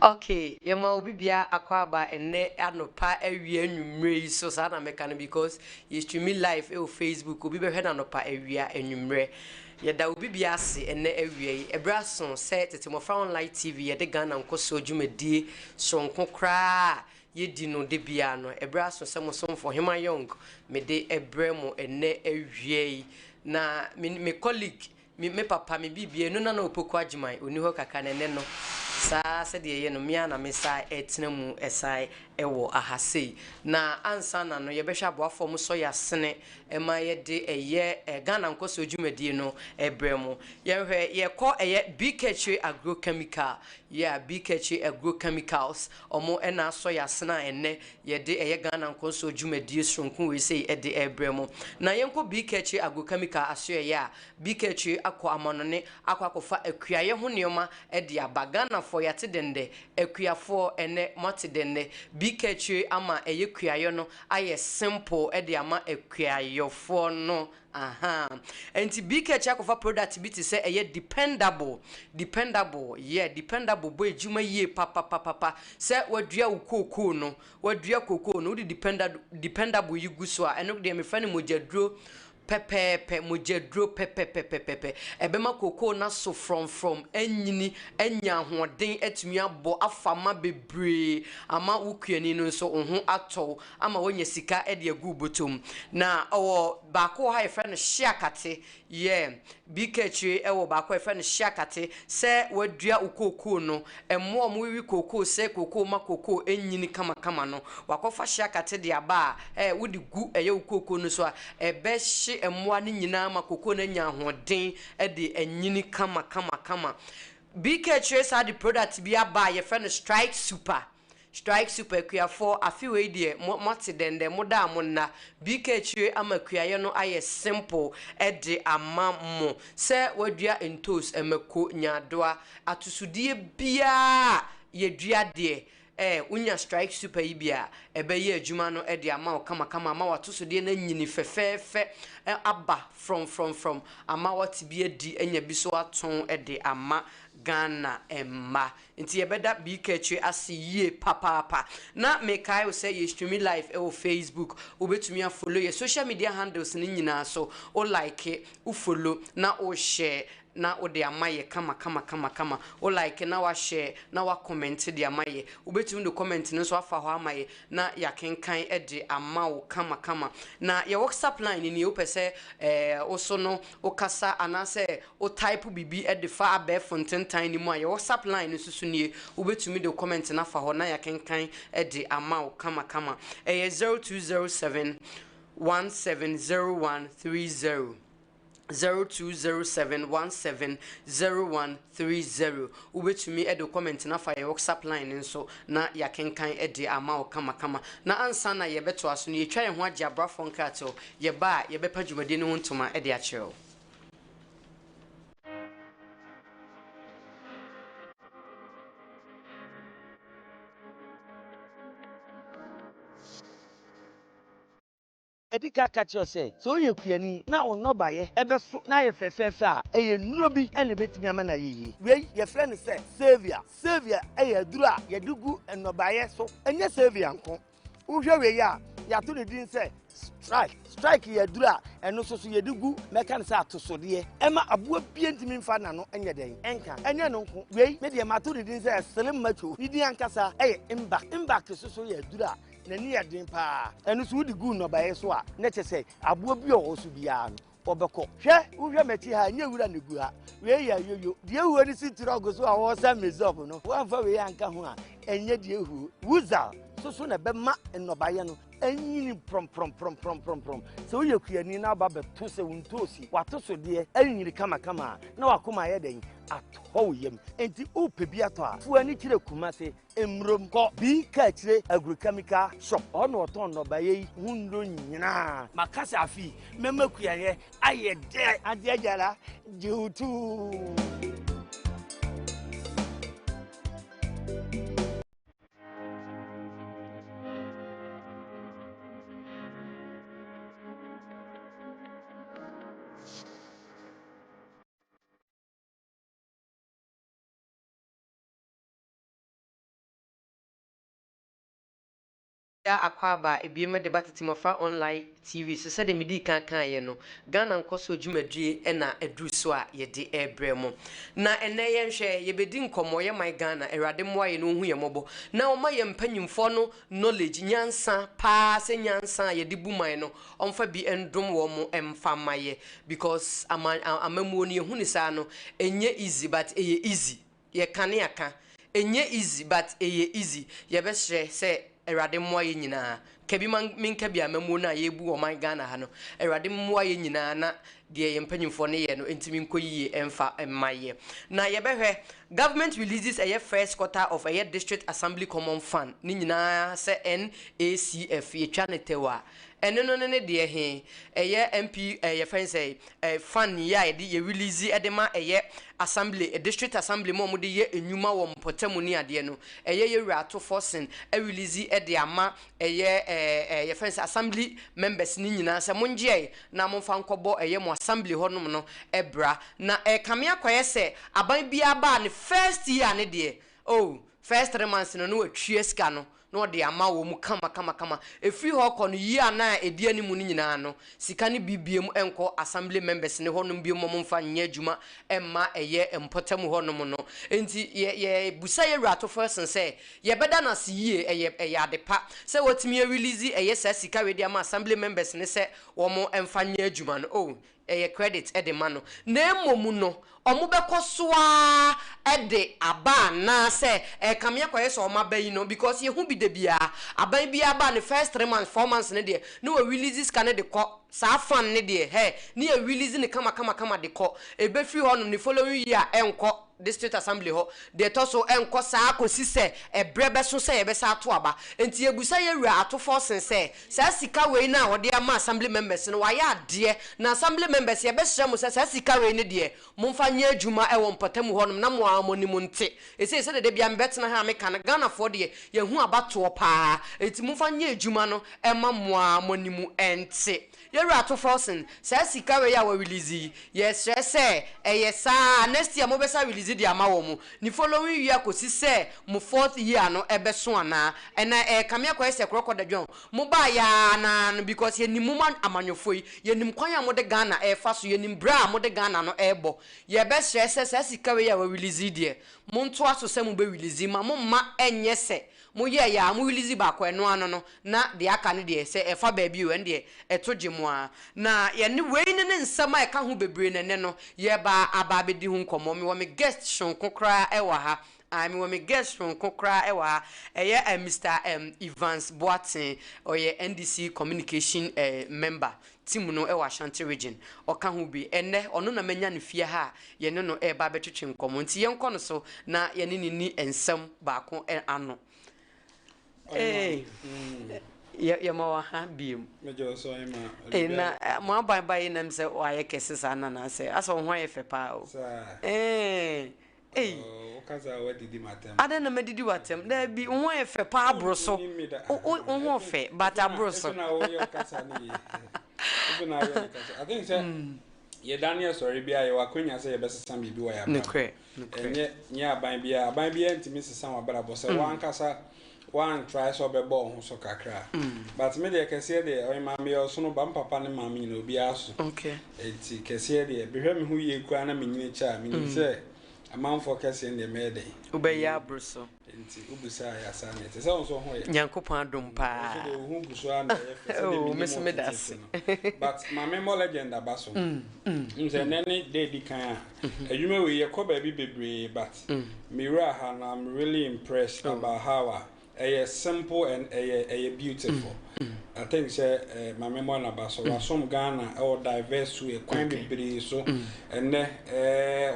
Okay, yɛma obi bia akwaaba ɛnnɛ anɔpa awia anwummerɛ yi so saa na mɛka no because yɛ streami live ɛwɔ Facebook obi bɛhwɛ no anɔpa awia anwummerɛ. Yɛda obi bia ase ɛnnɛ awia yi. Ɛberɛ aso sɛ Tete Mmɔfra Online TV yɛde Ghana nkɔsoɔ dwumadie soronko koraa a yɛdi no da biara no, ɛberɛ aso sɛ mo somfo Hema Young mede brɛ mo ɛnnɛ awia yi. Na me me colleague Me me papa, me biribiara, eno na na Opoku Agyemang ɔnni hɔ kakra na ɛnnɛ no, saa ara sɛdeɛ ɛyɛ no, me ara na me san retena mu san wɔ aha sei. Na ansa na no, yɛbɛhwɛ aboafoɔ a wɔsɔ yɛn asene ma yɛde ɛyɛ Ghana nkɔsoɔ dwumadie no brɛ mo. Yɛnhwɛ, yɛkɔ ɛyɛ Bikakyire Agro Chemical, yeah, Bikakyire Agro Chemicals, wɔn na asɔ yɛn asene a ɛnnɛ yɛde ɛyɛ Ghana nkɔsoɔ dwumadie soronko wei sei de rebrɛ mo. Na yɛnkɔ Bikakyire Agro Chemical asoɛeɛ a Bi ka akyire akɔ amanɔne akɔ akɔfa akuayɛ ho nneɛma de aba. Ghanafoɔ yɛate dɛndɛ, akuafoɔ ɛnnɛ moate dɛndɛ. Bi ka akyire ama ɛyɛ kuayɔ no ayɛ simple de ama akuayɔfoɔ no ahaa. Ɛnti bi ka akyire akɔfa product bi te sɛ ɛyɛ dependable, dependable, yeah, dependable bɔ adwuma yie papapapapa. Sɛ wadua wo kookoo no, wadua kookoo no, wode dependable yi gu so a, ɛno deɛ mefrɛ no mogyaduro Pɛpɛɛpɛ, mogyaduro pɛpɛpɛpɛpɛ. Ɛbɛma kookoo no aso frɔmfrɔm, anyini, anya ahoɔden atumi abɔ afa ma bebree ama wo kuani no nso wo ho atɔ wo ama woanya sika de agu wo bɔtɔ mu. Na ɔwɔ baako wɔ hɔ a yɛfrɛ no hyeakate, yeah, bi ka akyire wɔ baako a yɛfrɛ no hyeakate, sɛ woadua wo kookoo no, mmoa a wɔwewe kookoo sɛ kookoo ma kookoo nyini kamakama no, wakɔfa hyeakate de aba a, eh, wode gu ɛyɛ wo kookoo no so a, ɛbɛhye mmoa no nyinaa ma kookoo no anya ahoɔden de anyini kamakamakama. Bi ka akyire saa de product bi aba a yɛfrɛ no Strike Super. Strike super akuafoɔ afe wei deɛ mo moate dɛndɛn mo da a mo nna bi ka akyire ama kuayɛ no ayɛ simple de ama mo sɛ wadua ntos mako nyaadoa atosodeɛ biara a yɛdua deɛ eh wonya strike super yi bi a ɛbɛyɛ adwuma no de ama wo kamakama ama watosodeɛ no anyini fɛfɛɛfɛ aba frɔmfrɔmfrɔm ama wate bi adi anya bi so atɔn de ama Ghana mma. Nti yɛbɛda BK akyire ase yie papaapa. Na mekae wo sɛ yɛ streami live wɔ Facebook. Wobɛtumi a follow yɛ social media handles no nyinaa so. Wo like, wo follow na wo share na wode ama yɛ kama kama kama kama. Wo like na wa share na wa comment de ama yɛ. Wobɛtumi de comment no nso afa hɔ ama yɛ na yɛakenkan de ama wo kama kama. Na yɛ WhatsApp line no nie, wopɛ sɛ eh, wo so no wokasa anaasɛ Wo type biribi de fa abɛɛfo ntentan no mu a, yɛn WhatsApp line no nso so nie, wobɛtumi de wo comment no afa hɔ na yɛakenkan de ama wo kamakama. Ɛyɛ 0207 170130, 0207 170130. Wobɛtumi de wo comment no afa yɛn WhatsApp line no nso na yɛakenkan de ama wo kamakama. Na ansa na yɛbɛtoa so no, yɛtwa yɛn ho agye abrafoɔ nkratoɔ, yɛba a yɛbɛpa dwumadie no ho ntoma de akyerɛ wo. Adi kan ka kyerɛ wo sɛ, sɛ woyɛ kuani na wo nnɔbaeɛ bɛso na ayɛ fɛfɛɛfɛ a, ɛyɛ nnuro bi na ɛbɛtumi ama no ayɛ yie. Wei, yɛfrɛ no sɛ Savia. Savia yɛ aduro a yɛde gu nnɔbaeɛ so. Ɛnyɛ Savia nko. Wohwɛ wei a, yɛato ne din sɛ strike. Strike yɛ aduru a ɛno nso so yɛde gu mɛka no sɛ atosodeɛ. Ɛma aboa bie ntumi mfa n'ano nyɛ dɛn ɛnka. Ɛnyɛ no nko. Wei, me deɛ mato ne din sɛ slim macho. Ne din ankasa yɛ imbak. Imbak nso so yɛ aduru a n'ani yɛ den paa. Ɛno nso wode gu nnɔbaeɛ so a, na kyerɛ sɛ aboa bi a ɔwɔ so biara no, wɔbɛkɔ. Hwɛ, wohwɛ m'akyi ha, ɛnyɛ wura na egu ha. Wei yɛ ayoyo. Deɛ ehuo no si trɔk so a wɔresa mesop no, woamfa wei anka ho a, ɛnyɛ deɛ ehuo. Wuzal nso so na ɛbɛma nnɔbaeɛ no anyini prɔmprɔmprɔmprɔmprɔm. Sɛ woyɛ kuani na woba bɛto sɛ wo ntoosi, w'atosodeɛ anyini kamakama a, na w'akoma ayɛ dɛn? Atɔ wo yam. Enti wopɛ bi atɔ a, fa w'ani kyerɛ Kumase Mmurom kɔ Bii Kaakyire Agrochemical Shop, hɔ na wɔtɔn nnɔbaeɛ yi ho nnuro nyinaa. Maka sɛ afe yi mɛma kuayɛ ayɛ dɛ. Adeɛ gyara gye wo tuu. Akwaaba ebiem de ba Tete Mmɔfra Online TV so. Sɛdeɛ medii kan kaeɛ no, Ghana nkɔsoɔ dwumadie na aduru so a yɛde rebrɛ mo. Na ɛnnɛ yɛnhwɛ, yɛbɛdi nkɔmmɔ, yɛ man Ghana, Awurade mmoa yɛn na ɔnhu yɛn mmɔbɔ na ɔmma yɛn mpanyimfoɔ no knowledge, nyansa paa sɛ nyansa a yɛde bu man no, ɔmfa bi ndom wɔn mfa mma yɛ because ama, amammuo no yɛhu no saa no, ɛnyɛ easy but ɛyɛ easy. Yɛka ne aka. Ɛnyɛ easy but ɛyɛ easy. Yɛbɛsrɛ sɛ Awurade mmoa yɛn nyinaa. Ka bi ma menka bi amammuo no a yɛrebu ɔman Ghana ha no, Awurade mmoa yɛn nyinaa na deɛ yɛn mpanyinfoɔ no yɛ no ntumi nkɔ yie mfa mma yɛ. Na yɛbɛhwɛ, government releases ɛyɛ first quarter of ɛyɛ District Assembly Common Fund ne nyinaa sɛ NACF yɛtwa no tɛw a, ɛno no ne ne deɛ he? Ɛyɛ MP eh, yɛfrɛ no sɛ eh, fund yi a yɛde yɛ release de ma ɛyɛ assembly, district assembly mu a wɔde yɛ nnwuma wɔ mpɔtamu ne adeɛ no, ɛyɛ yɛ wura Ato Forson release de ama ɛyɛ eh, eh, yɛfrɛ no sɛ assembly members no nyinaa sɛ mongyeɛ na momfa nkɔbɔ ɛyɛ mo assembly hɔnom no bra. Na ɛrekame akɔyɛ sɛ aban biara baa ne first year ne deɛ, oh, first 3 months no na watwia sika no na ɔde ama wɔn kama kama kama. Ɛfiri hɔ kɔ no, yie a na ɛdi anim no nyinaa no, sika no bi biom nkɔ assembly members ne hɔnom biom, wɔn mfa nyɛ adwuma mma ɛyɛ mpɔtam hɔnom no. Nti yɛ yɛbusa yɛ wura Ato Forson sɛ yɛbɛda no ase yie, ɛyɛ ade pa sɛ wɔtumi arelease ɛyɛ saa sika wei de ama assembly members ne sɛ wɔn mfa nyɛ adwuma no. Oh, ɛyɛ credit de ma no, na mmom no ɔmo bɛkɔ so ara de aba anaasɛ ɛkame akɔyɛ sɛ ɔmo aba yi no, because yɛhu bi da biara, aban biara ba ne first 3 months, 4 months ne deɛ ne wɔ release sika ne de kɔ saa fund ne deɛ hɛ ne yɛ release ne kama kama kama de kɔ. Ebɛfiri hɔnom ne following year ɛnkɔ district assembly hɔ deɛ ɛtɔ so ɛnkɔ saa kɔsi sɛ ɛbrɛ bɛso sɛ yɛbɛsa ato aba. Nti yɛbusa yɛwura Ato Forson sɛ saa sika wei no a wɔde ama assembly members no, wayɛ adeɛ, na assembly members, yɛbɛsrɛ mo sɛ saa sika wei no deɛ, momfa nyɛ adwuma ɛwɔ mpɔtamu hɔnom na mo ara mo anim nte. Ɛsei sɛ dede bia mebɛtena ha a meka no, Ghanafoɔ deɛ, yɛhu abatoɔ paa, nti momfa nyɛ adwuma no ɛma mo ara mo anim nte. Yɛwura Ato Forson, saa sika wei a wɔ release yi, yɛsrɛ sɛ ɛyɛ saa next year mobɛsa release de ama wɔ mo ne following year kɔsi sɛ mo fourth year no ɛbɛso anaa. Ɛna ɛkame akɔyɛ sɛ korɔkɔ da dwɔn mo baa yaa naa no, because yɛnim mo amanyɔfoɔ yi, yɛnim kwan a mode Ghana ɛrefa so, yɛnim berɛ a mode Ghana no ɛrebɔ. Yɛbɛsrɛ sɛ saa sika wei a wɔ release yi deɛ, montoa so sɛ mobɛ release ma mo mma ɛnyɛ sɛ moyɛɛ yɛ a mo release baako ɛno ano no na deɛ aka no deɛ sɛ ɛfa baabi o, ɛno deɛ ɛto gye mo a. Na yɛne wei ne ne nsɛm a ɛka ho bebree na ɛnɛ no yɛba aba abɛdi ho nkɔmmɔ. Mewɔ me guest sononko koraa ɛwɔ ha. Ah, mewɔ me guest sononko koraa ɛwɔ ha. Ɛyɛ Mr Evans Boateng, ɔyɛ NDC communication member team no ɛwɔ Ashanti Region. Ɔka ho bi. Ɛnɛ ɔno na manya no fie ha a yɛne no ɛreba abɛtwetwe nkɔmmɔ. Nti yɛnkɔ no so na yɛne ne ni nsɛm baako ano. Ee, yɛma wɔ ha biem. Ee, na mo aban ba yi nam sɛ wayɛ kɛse saa na na sɛ asɛ wo ho ayɛ fɛ paa o. Ee. Ei. Adɛn na madidi w'atɛm? Daabi, wo ho ayɛ fɛ paa aboro so. Wo ho fɛ, but aboro so. I think sɛ yɛda ne yɛsɔre bi a, yɛwɔ akwanya sɛ yɛbɛsesa biribi wɔ yɛ abrabɔ. Nokorɛ, nokorɛ. Ɛnyɛ nyɛ aban biara, aban biara ntumi sesa w'abrabɔ sɛ wankasa woantry sɛ ɔbɛbɔ wo ho so kakra. But me deɛ, kɛseɛ deɛ ɔyɛ maame, yɛ ɔsono ba, me papa ne maame nyina obiara so. Nti kɛseɛ deɛ, mehwɛ me ho yie koraa na menyini kyɛ a, menim sɛ amanfoɔ kɛseɛ no deɛ, mɛyɛ dɛn? Wobɛyɛ aboro so. Nti wobusaa yɛ asa ne ɛte sɛ wo nso ho yɛ. Nyankopɔn adom paa. Nso deɛ, wo ho gu so a na ɛyɛ fɛ sɛdeɛ Oh, menim me so wo meda tete ase. no. But maame mmɔ legend aba so sɛ ɛnɛ ne da edi kan a adwuma wei yɛkɔ baabi bebree, but mewura ha no, I'm really impressed about how a ɛyɛ simple and ɛyɛ beautiful. I think sɛ maame mmɔ n'aba so, wasom Ghana ɛwɔ diverse way, kwan bebree so. Ɛnɛ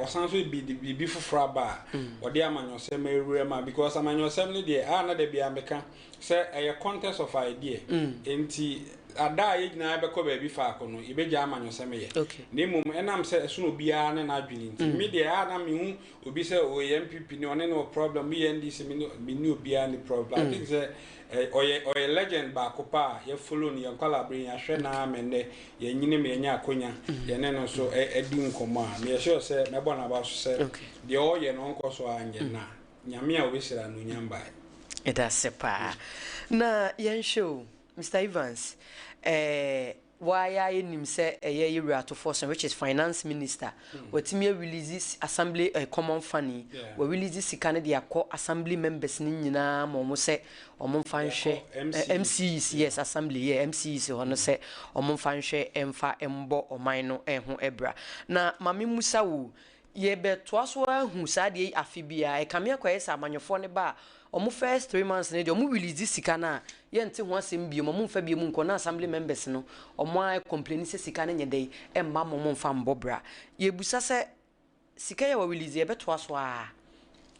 ɔsan so bi de biribi foforɔ aba a ɔde amanyɔsɛm awura mu a, because amanyɔsɛm no deɛ a na da biara meka sɛ ɛyɛ contest of idea. Nti ada a yɛn nyinaa bɛkɔ baabi faako no, yɛbɛgya amanyɔsɛm yɛ. Na mmom ɛnam sɛ ɛsono obiara ne n'adwene nti, me deɛ a na mehu obi sɛ ɔyɛ NPP ne ɔne no wɔ problem, meyɛ NDC, me ne obiara ne problem. I think sɛ ɔyɛ legend baako pa a yɛfollow no yɛn nkɔla abere, yɛahwɛ naa mɛ nnɛ yɛnyini ma yɛnya akonya yɛne no nso adi nkɔmmɔ a, meyɛ sure sɛ mɛbɔ n'aba so sɛ deɛ ɔyɛ no, ɔnkɔ so anyɛ na Nyame a obɛhyira no onyam bae. Ɛda ase paa. Na yɛnhwɛ o, Mr Evans, waa yɛ yɛnim sɛ ɛyɛ yɛ wura Ato Forson, which is Finance Minister, watumi arelease Assembly Common Fund yi. Warelease sika no de akɔ assembly members no nyinaa ma ɔmo sɛ ɔmo mfa nhwɛ. Yɛkɔ MCEs, yes, assembly yɛ MCEs hɔ no sɛ ɔmo mfa nhwɛ, mfa mbɔ ɔman no ho ɛbra. Na maame musa wo, yɛbɛtoa so ahu saa deɛ yi afe biara ɛkame akɔyɛ sɛ amanyɔfoɔ no ba a, ɔmo first 3 months no deɛ, ɔmo release sika no a, yɛnte ho asɛm biom, ɔmo mfa biom nkɔ, na assembly members no ɔmo a complain sɛ sika no nyɛ dɛn ɛmma ma ɔmo mfa mbɔ bra. Yɛbusa sɛ sika yɛ wɔ release, yɛbɛtoa so a?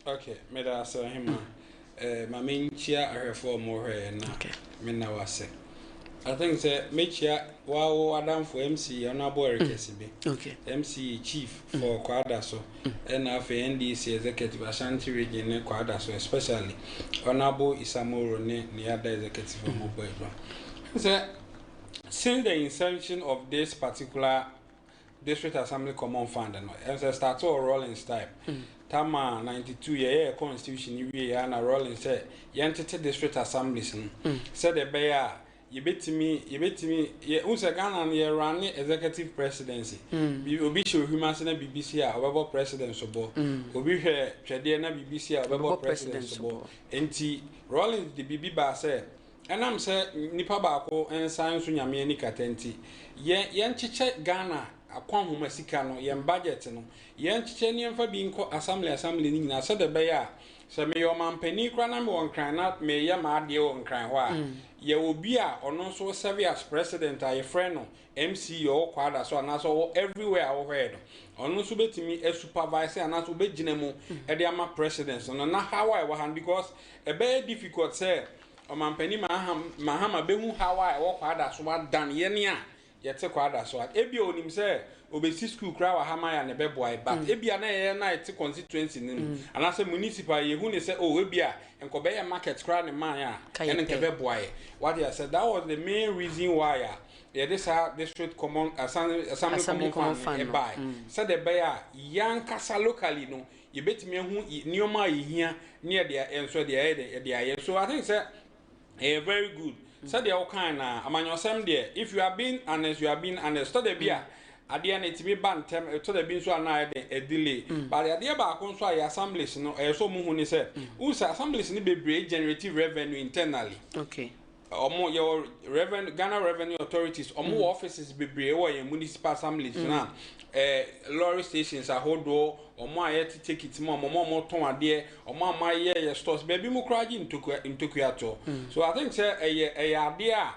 Okay, meda ase, ɔhema. Ma menkyia ahwɛfoɔ a ɔmo hwɛ na menna wase. I think sɛ mekyia wawo adamfo MC Honorable Eric Esibe, MC chief for Kwadaso, ɛna afei NDC executive Ashanti Region ne Kwadaso, especially Honorable Isamoro ne ne other executive ɔmo bɔ adwuma. Sɛ since the inception of this particular District Assembly Common Fund no, ɛsɛ start wɔ Rawlings time tama 92 yɛyɛ constitution yi wie ya na Rawlings sɛ yɛntete district assemblies no sɛdeɛ ɛbɛyɛ a yɛbɛtumi yɛ n sɛ Ghana no yɛrun executive presidency. Obi hyɛ ohwim ase na biribi si a, ɔbɛbɔ president so bɔ. Obi hwɛ twɛdeɛ na biribi si a, ɔbɛbɔ ɔbɛbɔ president president so so bɔ. bɔ. Nti Rawlings de biribi baa sɛ ɛnam sɛ nipa baako nsa nso Nyame ani kata, nti yɛnkyekyɛ Ghana akwanhoma sika no, yɛn budget no, yɛnkyekyɛ nneɛmfa bi nkɔ assembly no nyinaa, sɛdeɛ ɛbɛyɛ a sɛ meyɛ ɔmampanin koraa na mewɔ Nkran na meyɛ m'adeɛ wɔ Nkran hɔ a, yɛwɔ bi a ɔno nso serve as president a yɛfrɛ no MC, ɔwɔ Kwada so anaasɛ ɔwɔ everywhere a wɔhɔɛ no, ɔno nso bɛtumi supervise anaasɛ ɔbɛgyina mu ɛde ama president no na how a ɛwɔ ha no, because ɛbɛyɛ difficult sɛ ɔmampanin Mahama bɛhu how a ɛwɔ Kwada so adan yɛne a yɛte Kwada so a. Ebi a onim sɛ obesi school koraa wɔ ha ma yɛ a na ɛbɛboa yɛ, but ebi a na yɛyɛ na yɛte constituency no mu anaasɛ municipal, yɛhu ne sɛ, oh, ebi a nkɔbɛyɛ market koraa ne man a Ka yɛ ɛne pɛ. nkɛbɛboa yɛ. Wade asɛ that was the main reason why a yɛde saa district common assembly Assembly common common fund fund no. ɛbae sɛdeɛ ɛbɛyɛ a yɛankasa locally no yɛbɛtumi ahu nneɛma a yɛhia ne yɛde nso de ayɛ de yɛde ayɛ. So I think sɛ ɛyɛ very good sɛdeɛ wokan na amanyɔsɛm deɛ, if you are being honest, you are being honest. Tɔda bi a adeɛ no ɛtumi ba ntɛm, tɔda bi nso a na ayɛ den, ɛdelay. But adeɛ baako nso a yɛ assemblies no ɛyɛ sɛ ɔmo hu ne sɛ wohu sɛ assemblies no bebree generate revenue internally. Ɔmo yɛwɔ revenue, Ghana Revenue Authorities, ɔmo wɔ offices bebree wɔ yɛn municipal assemblies na lorry stations ahodoɔ, ɔmo a yɛte ticket mu, ɔmo a ɔmo tɔn adeɛ, ɔmo a ɔmo ayɛ yɛ stores baabi mu koraa gye ntokua toɔ. So I think sɛ ɛyɛ adeɛ a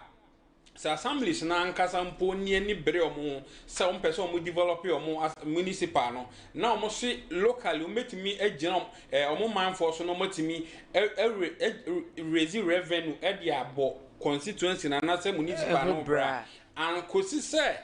sɛ assemblies na ankasa mpo ni ani bere ɔmo ho sɛ ɔmo pɛ sɛ ɔmo develop ɔmo municipal no na ɔmo se locally ɔmo betumi agyina ɔmo manfoɔ so na ɔmo atumi ɛ ɛ ɛ raise revenue ɛde abɔ constituency na anaasɛ municipal ɛho no bra. Bra ankosi sɛ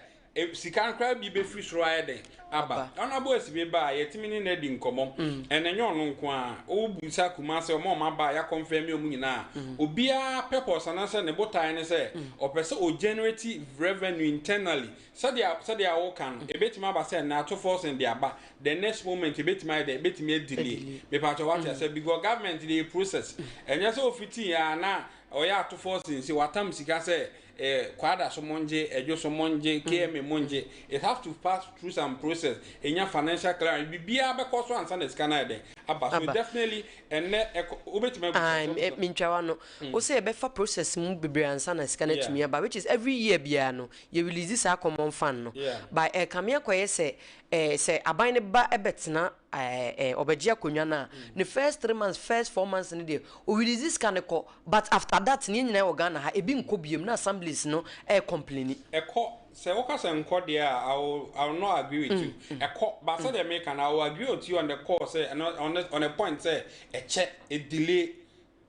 sika nkora bi bɛfiri soro ayɛ den aba. Ɔno Asibe ba a yɛtumi ne no adi nkɔmmɔ, ɛnɛ nyɛ ɔno nko a wobusa Kuma sɛ ɔma ɔma ba a yɛaconfirm ɔmu nyinaa, obiara purpose anaasɛ ne botae ne sɛ ɔpɛ sɛ ɔgenerate revenue internally. Sɛdeɛ woka no, ɛbɛtumi aba sɛ na Ato Forson de aba, the next moment ɛbɛtumi ayɛ dɛ ɛbɛtumi adelay. Mepatɛ wate asɛ, because government de process, ɛnyɛ sɛ ofiti a na ɔyɛ Ato Forson sɛ watam sika sɛ Kwada so mongye, Ɛdwo so mongye, KMA mongye. It have to pass through some process, ɛnya financial clearance, biribiara bɛkɔ so ansa na sika no ayɛ dɛn aba. So Aba. definitely ɛnɛ ɛkɔ wobɛtumi Ah, abusa. Mentwawa no wo sɛ yɛbɛfa process mu bebree ansa na sika no atumi aba, which is every year biara no yɛ release saa common fund no. But ɛkame akɔyɛ sɛ sɛ aban no ba ɛbɛtena ɔbɛgye akonnwa no a, ne first 3 months, first 4 months no deɛ, ɔrelease sika no kɔ, but after that ne yɛn nyinaa wɔ Ghana ha, ebi nkɔ biom na assemblies no ɛɛ complain. Ɛkɔ sɛ woka sɛ nkɔ deɛ a, I will not agree with you. Ɛkɔ, but sɛdeɛ meka no, I will agree with you on the call sɛ on the point sɛ ɛkyɛ, ɛdelay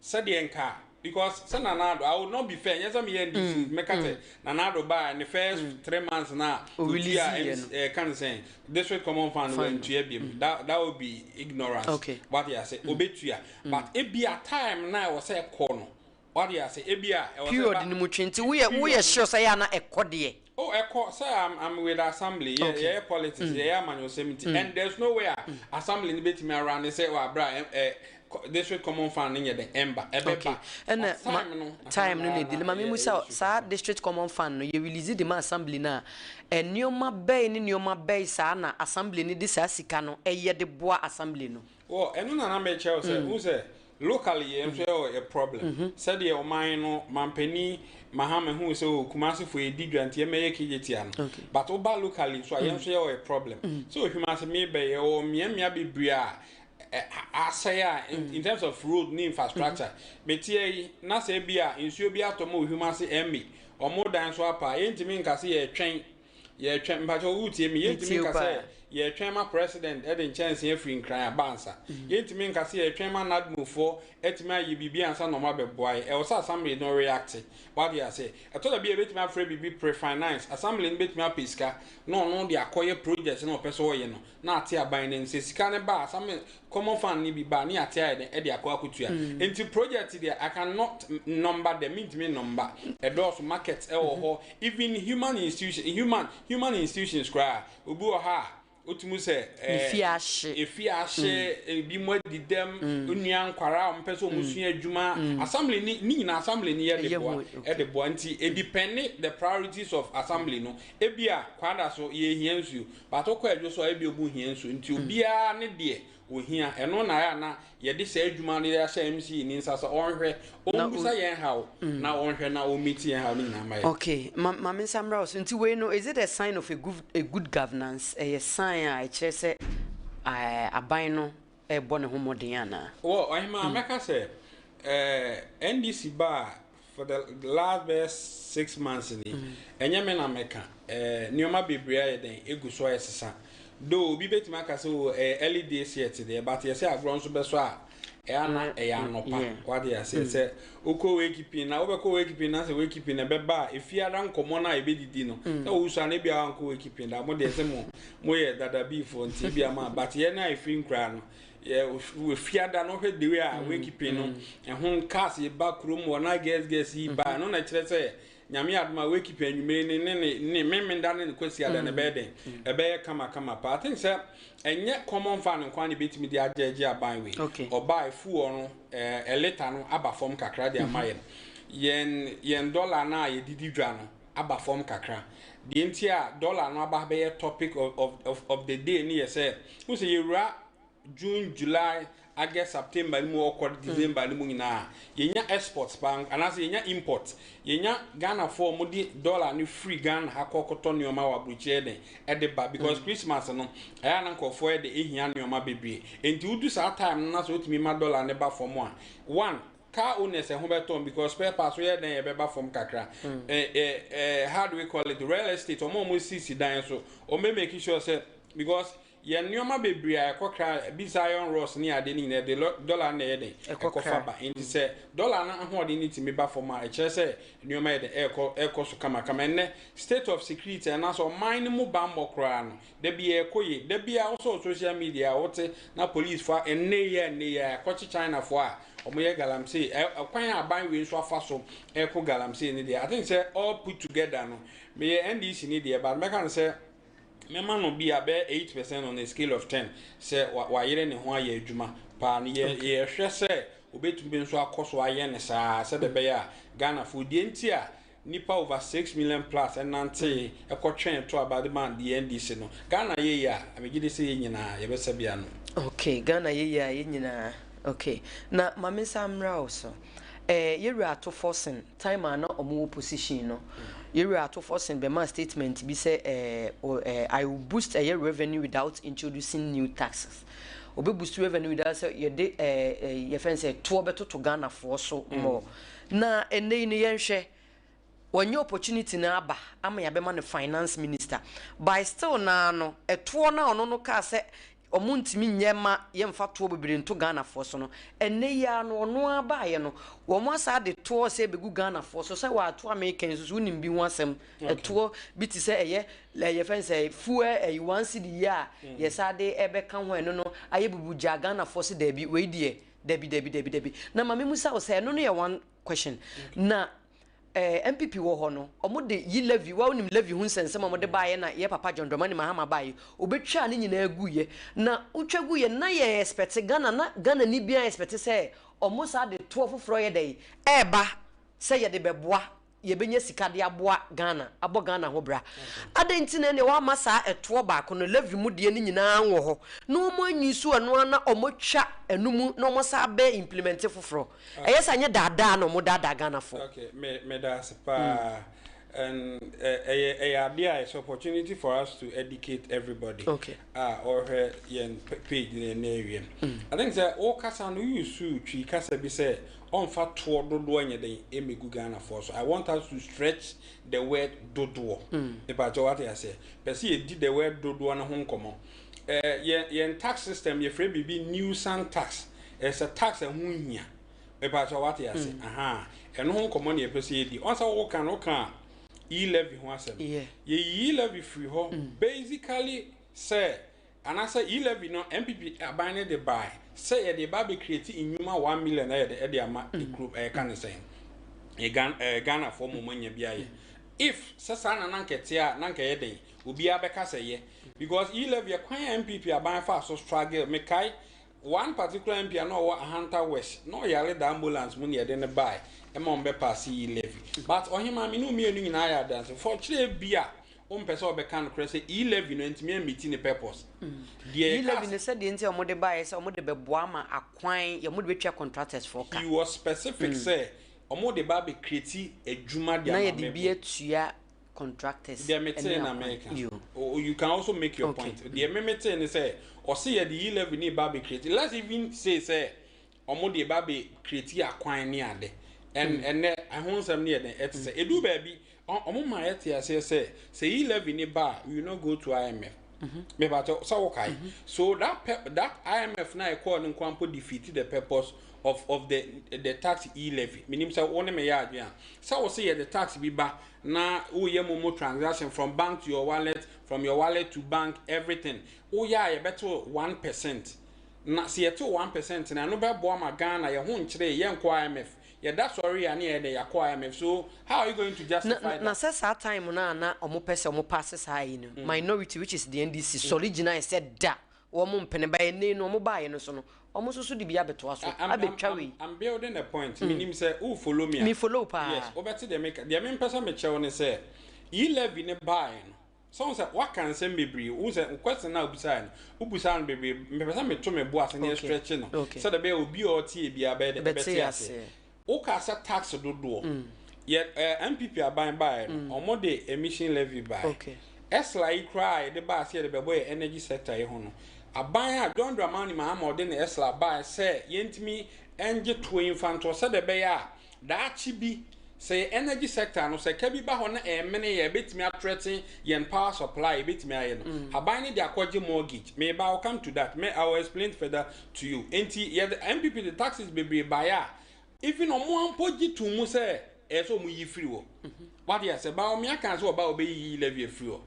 sɛdeɛ nka, because sɛ Nana Addo, I will not be fair, nyɛ sɛ meyɛ NDC, mɛka sɛ Nana Addo baa ne first 3 months na O release otua yɛ no. Ka ne sɛn district common fund Fund. wantua biom. That would be ignorance. Wate ase, obetua, but ebia time na ɛwɔ sɛ ɛkɔ no, wate ase, ebia ɛwɔ sɛ Period no mu twe, nti woyɛ sure sɛ yɛ ana ɛkɔ deɛ? Oh, ɛkɔ sɛ I'm with assembly. Yɛ yɛ politics, yɛ yɛ amanyɔsɛm nti, and there's no way a assembly ni betumi ara ne sɛ wɔ abira ɛ ɛ District Common Fund no nyɛ dɛn ɛmba, ɛbɛba. Okay. Ɛna But time no, time no na ɛdile. Ma ɛyɛ memu sɛ issue saa kakra. District Common Fund no yɛ release de ma assembly no a, nneɛma bɛn ne nneɛma bɛn saa na assembly no de saa sika no ɛyɛ de boa assembly no? Wɔ ɛno na na mekyerɛ wo sɛ, wohu sɛ locally yɛn nso yɛwɔ a problem. Sɛdeɛ ɔman no mampanin Mahama hu sɛ o Kumasefo yɛdi dwa nti yɛmɛyɛ Kejetia no. But woba locally nso a, yɛn nso yɛwɔ a problem. Sɛ Ohwimase mebɛ, yɛwɔ mmeammea bebree a asɛe a in terms of road ne infrastructure. Metia yi na sɛ bi a nsuo bi atɔ ma Ohwimase ɛmmi ɔmo dan so apa, yɛntumi nka sɛ yɛtwɛn mpakyɛ wotie mi, yɛntumi Metie nka wo sɛ paa. yɛtwɛn ma president ɛde nkyɛnsee afiri Nkran aba ansa. Yɛntumi nka sɛ yɛtwɛn ma NADMOfoɔ atumi ayɛ biribi ansa na ɔmo abɛboa yɛ. Ɛwɔ sɛ assembly no react. Wade ase, ɛtɔ da bi a yɛbɛtumi afrɛ biribi pre-finance. Assembly no bɛtumi apɛ sika na ɔno de akɔyɛ project na ɔpɛ sɛ ɔyɛ no na ate aban no sɛ sika no ba, Assembly Common Fund no bi ba ne ate ayɛ dɛn ɛde akɔ akɔtua. Nti project deɛ, I cannot number them, mentumi number, ɛdɔɔso. Market ɛwɔ hɔ, even human institution, human institutions koraa, obi wɔ ha a wotumi sɛ Ne fie ahye. Efi ahye, ebi mu adi dɛm, onua nkwara a wɔpɛ sɛ wɔn sua adwuma, assembly ni ne nyinaa, assembly ni yɛ de Ɛyɛ boa. Okay. Ɛde boa, nti edepend the priorities of assembly no. Ebi a kwada so yɛhia nsuo, but okɔ adwo so a, ebi omu hia nsuo, nti obiara ne deɛ ohia. Ɛno na ayɛ ana yɛde saa adwuma no yɛahyɛ MCE ne nsa sɛ ɔnhwɛ, Na ɔmbusa yɛn haw na ɔnhwɛ na ɔmmiti yɛn haw ne nyinaa ma yɛ. Okay, ma me nsa mmra wo so. Nti wei no, is it a sign of a good governance? Ɛyɛ sign a ɛkyerɛ sɛ aban no ɛrebɔ ne ho mmɔden anaa? Wɔ ɔhema, mɛka sɛ NDC ba a, for the last bɛyɛ 6 months ni, ɛnyɛ me na mɛka, nneɛma bebree ayɛ dɛn egu so ayɛ sesa, though obi bɛtumi aka sɛ o ɛyɛ early days yet deɛ, but yɛsɛ agorɔ nso bɛsɔ a ɛyɛ ana ɛyɛ anɔpa. Wade aseɛ sɛ wokɔ wakekeeping na wobɛkɔ wakekeeping na sɛ wakekeeping na ɛbɛba a, efiara nkɔmmɔ no a yɛbɛdidi no sɛ wowusua no, ebia wankɔ wakekeeping da mo deɛ sɛ mo moyɛ dada biifoɔ nti ebia ma, but yɛn a ɛfiri nkoraa no, yɛ efiada no, hwɛ the way a wakekeeping no ɛho cars yɛ ba kurom wɔ na girls girls yi ba no na kyerɛ sɛ Nyame adom a, wakekeeping anwummere ne memenda ne kwasi ada ne ɛbɛyɛ den, ɛbɛyɛ kamakama paa. I think sɛ ɛnyɛ Common Fund nkwa ne bɛtumi de agyegye aban wei. Ɔbaa efuo no ɛlita no aba fam kakra de ama yɛn dollar no a yɛdidi dwa no aba fam kakra. Deɛ nti a dollar no aba bɛyɛ topic of the day ne yɛ sɛ n sɛ yɛwura June, July, August, September ne mu ɔkɔ December ne mu nyinaa, yɛnya export paa anaasɛ yɛnya import, yɛnya Ghanafoɔ a wɔde dollar no firi Ghana ha kɔkɔtɔ nneɛma wɔ aburokyerɛ den ɛde ba, because Christmas no ɛyɛ ana nkurɔfoɔ yɛ de ehia nneɛma bebree. Nti wodu saa time no na sɛ wotumi ma dollar ne ba fam a, one car owners ɛho bɛtɔn because spare parts yɛ den yɛbɛba fam kakra. ɛ ɛ ɛ how do we call it, real estate, ɔmo a ɔmo sisi dan so, ɔmo bɛ make sure sɛ, because yɛn nneɛma bebree a ɛkɔ kra bi sa, iron rods ne ade ne nyinaa de dollar na ɛyɛ den ɛkɔ ɛkɔfa kra. Ba nti sɛ dollar no ahoɔden ne tumi ba fam a, ɛkyerɛ sɛ nneɛma yɛ den ɛrekɔ so kamakama. Ɛnɛ state of security anaasɛ ɔman no mu bammɔ koraa no, dabi ɛkɔ yie. Dabi a wosɔ social media a wote na police fo a ɛnɛ yɛ ɛkɔkye China fo a ɔmo yɛ galamsey. Ɛkwan a aban wei nso afa so ɛkɔ galamsey ne deɛ, I think sɛ all put together no, meyɛ NDC ne deɛ, but mɛka no sɛ mɛma no bi a bɛyɛ 8% on a scale of 10 sɛ wayere ne ho ayɛ adwuma paa no. Yɛhwɛ sɛ obetumi nso akɔ so ayɛ ne saa sɛdeɛ ɛbɛyɛ a Ghanafoɔ deɛ nti a nipa over 6 million plus ɛnante ɛkɔtwɛn to abade ma deɛ NDC no, Ghana yɛ yi a, amegye de sɛ yɛ nyinaa yɛbɛsɛ bia no. Okay, Ghana yɛ yi a yɛ nyinaa. Okay, na maame nsa mmra wo so. Yɛwura Ato Forson, time a na ɔmo wɔ position no, yɛwura Ato Forson bɛma statement bi sɛ "I will boost ɛyɛ revenue without introducing new taxes." Obe boost revenue without sɛ yɛde yɛfɛn sɛ toɔ bɛtoto Ghanafoɔ so mɔ. Na ɛnɛ yi no, yɛnhwɛ wɔnyɛ opportunity na aba ama yɛabɛma no finance minister by still naa no, ɛtoɔ no a ɔno no kaa sɛ ɔmo ntumi nyɛ ma yɛmfa toɔ bebree nto Ghanafoɔ so no, ɛnɛ yi ara no ɔno abaayɛ no, wɔn asa de toɔ sɛ ɛbɛgu Ghanafoɔ so sɛ wɔato Amerika nso so. Wonim bi ho asɛm, ɛtoɔ bi te sɛ ɛyɛ yɛfɛn sɛ fuel ɛyɛ 1 cedi yi a yɛsa de ɛbɛka ho, ɛno no ayɛ bubu gya Ghanafoɔ so. Daabi, wei deɛ dabi dabi dabi dabi. Na maame musa wo sɛ ɛno no yɛ one question na NPP wɔ hɔ no, ɔmo de E-Levy wa, wonim levy ho nsɛnsɛm a ɔmo de baayɛ na yɛ papa John Dramani Mahama baayɛ, obetwa ne nyinaa gu yɛ na wotwa gu yɛ na yɛ expect Ghana na Ghana ni bia expect sɛ ɔmo saa de toɔ foforɔ yɛ dɛ ɛɛba sɛ yɛde bɛboa, yɛbɛnya sika de aboa Ghana, abɔ Ghana ho bra. Adɛn nti na ɛneɛ wama saa ɛtoɔ baako no, levy mu deɛ no nyinaa wɔ hɔ na ɔmo anyi so ɛno a na ɔmo twa ɛno mu na ɔmo saa bɛ implement foforɔ? Ɛyɛ sɛ anyɛ daadaa na ɔmo daadaa Ghanafoɔ? Okay, me da ase paa. And ɛyɛ adeɛ a it's opportunity for us to educate everybody. A ɔhwɛ yɛn page ne ɛnɛ awie. I think sɛ ɔkasa no, you use Twi kasa bi sɛ ɔnfa toɔ dodoɔ nyɛ den emegu Ghanafoɔ so. I want us to stretch the word "dodoɔ". Nipa kyɛ wate aseɛ. Pɛ sɛ yɛdi the word "dodoɔ" no ho nkɔmɔ. Yɛn tax system, yɛfrɛ biribi nuisance tax. Ɛsɛ tax ɛho hia. Nipa kyɛ wate ase. Aha. Ɛno ho nkɔmɔ na yɛpɛ sɛ yɛdi. Ɔnsa wɔka no, wɔka E-Levy ho asɛm. Yɛyi E-Levy firi hɔ basically sɛ, anaasɛ E-Levy no, NPP aban no de bae sɛ yɛde ba bɛ create nnwuma 1 million ɛyɛ de ɛde ama ekuro ɛyɛka ne sɛn Ghanafoɔ mo anya bi ayɛ. If sɛ saa na nankɛte a, nanka yɛ den obiara bɛka sɛ yɛ, because E-Levy, kwan a NPP aban fa so struggle, mekae one particular MP a na ɔwɔ Ahanta West na ɔyare da ambulance mu na yɛde ne bae ɛma wɔn bɛ pass E-Levy. But ɔhema mi ne mmienu nyinaa yɛ adanse fɔ kyerɛ bi a wompɛ sɛ ɔbɛka no korɛ sɛ E-Levy no ntumi a meet ne purpose deɛ. E-Levy no, sɛdeɛ nti a ɔmo de baeɛ sɛ ɔmo de bɛboa ama akwan, yɛ ɔmo de bɛtwa contractors foɔ ka. He was specific sɛ ɔmo de ba bɛ create adwuma de na ama yɛde bi mɛbo. Atua contractors Deɛ metee ɛne na akwan. mɛka. Yo. Oh, you can also make your point. Deɛ me metee ne sɛ ɔse yɛde E-Levy ne ba bɛ create, let's even say sɛ ɔmo de ba bɛ create akwan ne ade, and ɛnɛ ɛho nsɛm ne yɛ den ɛte sɛ edu baabi ɔmo ma yɛte aseɛ sɛ E-Levy ne ba a, we no go to IMF. Mebatɔ sɛ wokae so that IMF na ɛkɔɔ no nkwa mpo defeat the purpose of the tax E-Levy. Menim sɛ wo ne me yɛ adwene a sɛ wo sɛ yɛde tax bi ba na woyɛ momo transaction from bank to your wallet, from your wallet to bank, everything woyɛ a, yɛbɛto 1%. Na sɛ yɛto 1% na ɛno bɛboa ma Ghana yɛn ho nkyerɛ, yɛnkɔ IMF. Yɛda sɔre a ne yɛde yɛakɔ IMF, so how are you going to justify na, that? Na sɛ saa time no a na ɔmo pɛ sɛ ɔmo pass saa yi no, minority, which is the NDC, sɔre gyina yɛ sɛ da wɔn mpene ba yɛ ne no, ɔmo baayɛ no so no, ɔmo nso so de bi abɛtoa so abɛtwa wei. I'm building a point. Menim sɛ wo follow me a. Me follow paa. Yes, wobɛte deɛ meka. Deɛ mempɛ sɛ mekyerɛw ne sɛ E-Levy ne baeɛ no, sɛ wo sɛ waka nsɛm bebree, wo sɛ question na wobisae no, wobusaa no bebree. Mepɛ sɛ meto me bo ase ne stretch no sɛdeɛ bɛyɛ obi a ɔtie biara bɛyɛ dɛ bɛte ɛbɛte aseɛ. Aseɛ, woka sɛ tax dodoɔ yɛ NPP aban baeɛ no, ɔmo de emission levy baeɛ. ESLA yi koraa a yɛde baa sɛ yɛde bɛbɔ yɛ energy sector yi ho no, aban a John Dramani Mahama ɔde ne ESLA baa sɛ yɛntumi ngye toɔ yi mfa ntoɔ sɛdeɛ ɛbɛyɛ a daakye bi sɛ yɛ energy sector no sɛ ka bi ba hɔ na ɛmene yɛ, ɛbɛtumi a threaten yɛn power supply, ɛbɛtumi ayɛ no, aban no de akɔgye mortgage. Meba, I will come to that. Me, I will explain further to you. Nti yɛde NPP de taxes bebree baeɛ a even ɔmo ampo gye to mu sɛ ɛyɛ sɛ ɔmo yi firi hɔ. Wade asɛ Bawumia kan sɛ ɔba ɔbɛyiyi levy afiri hɔ.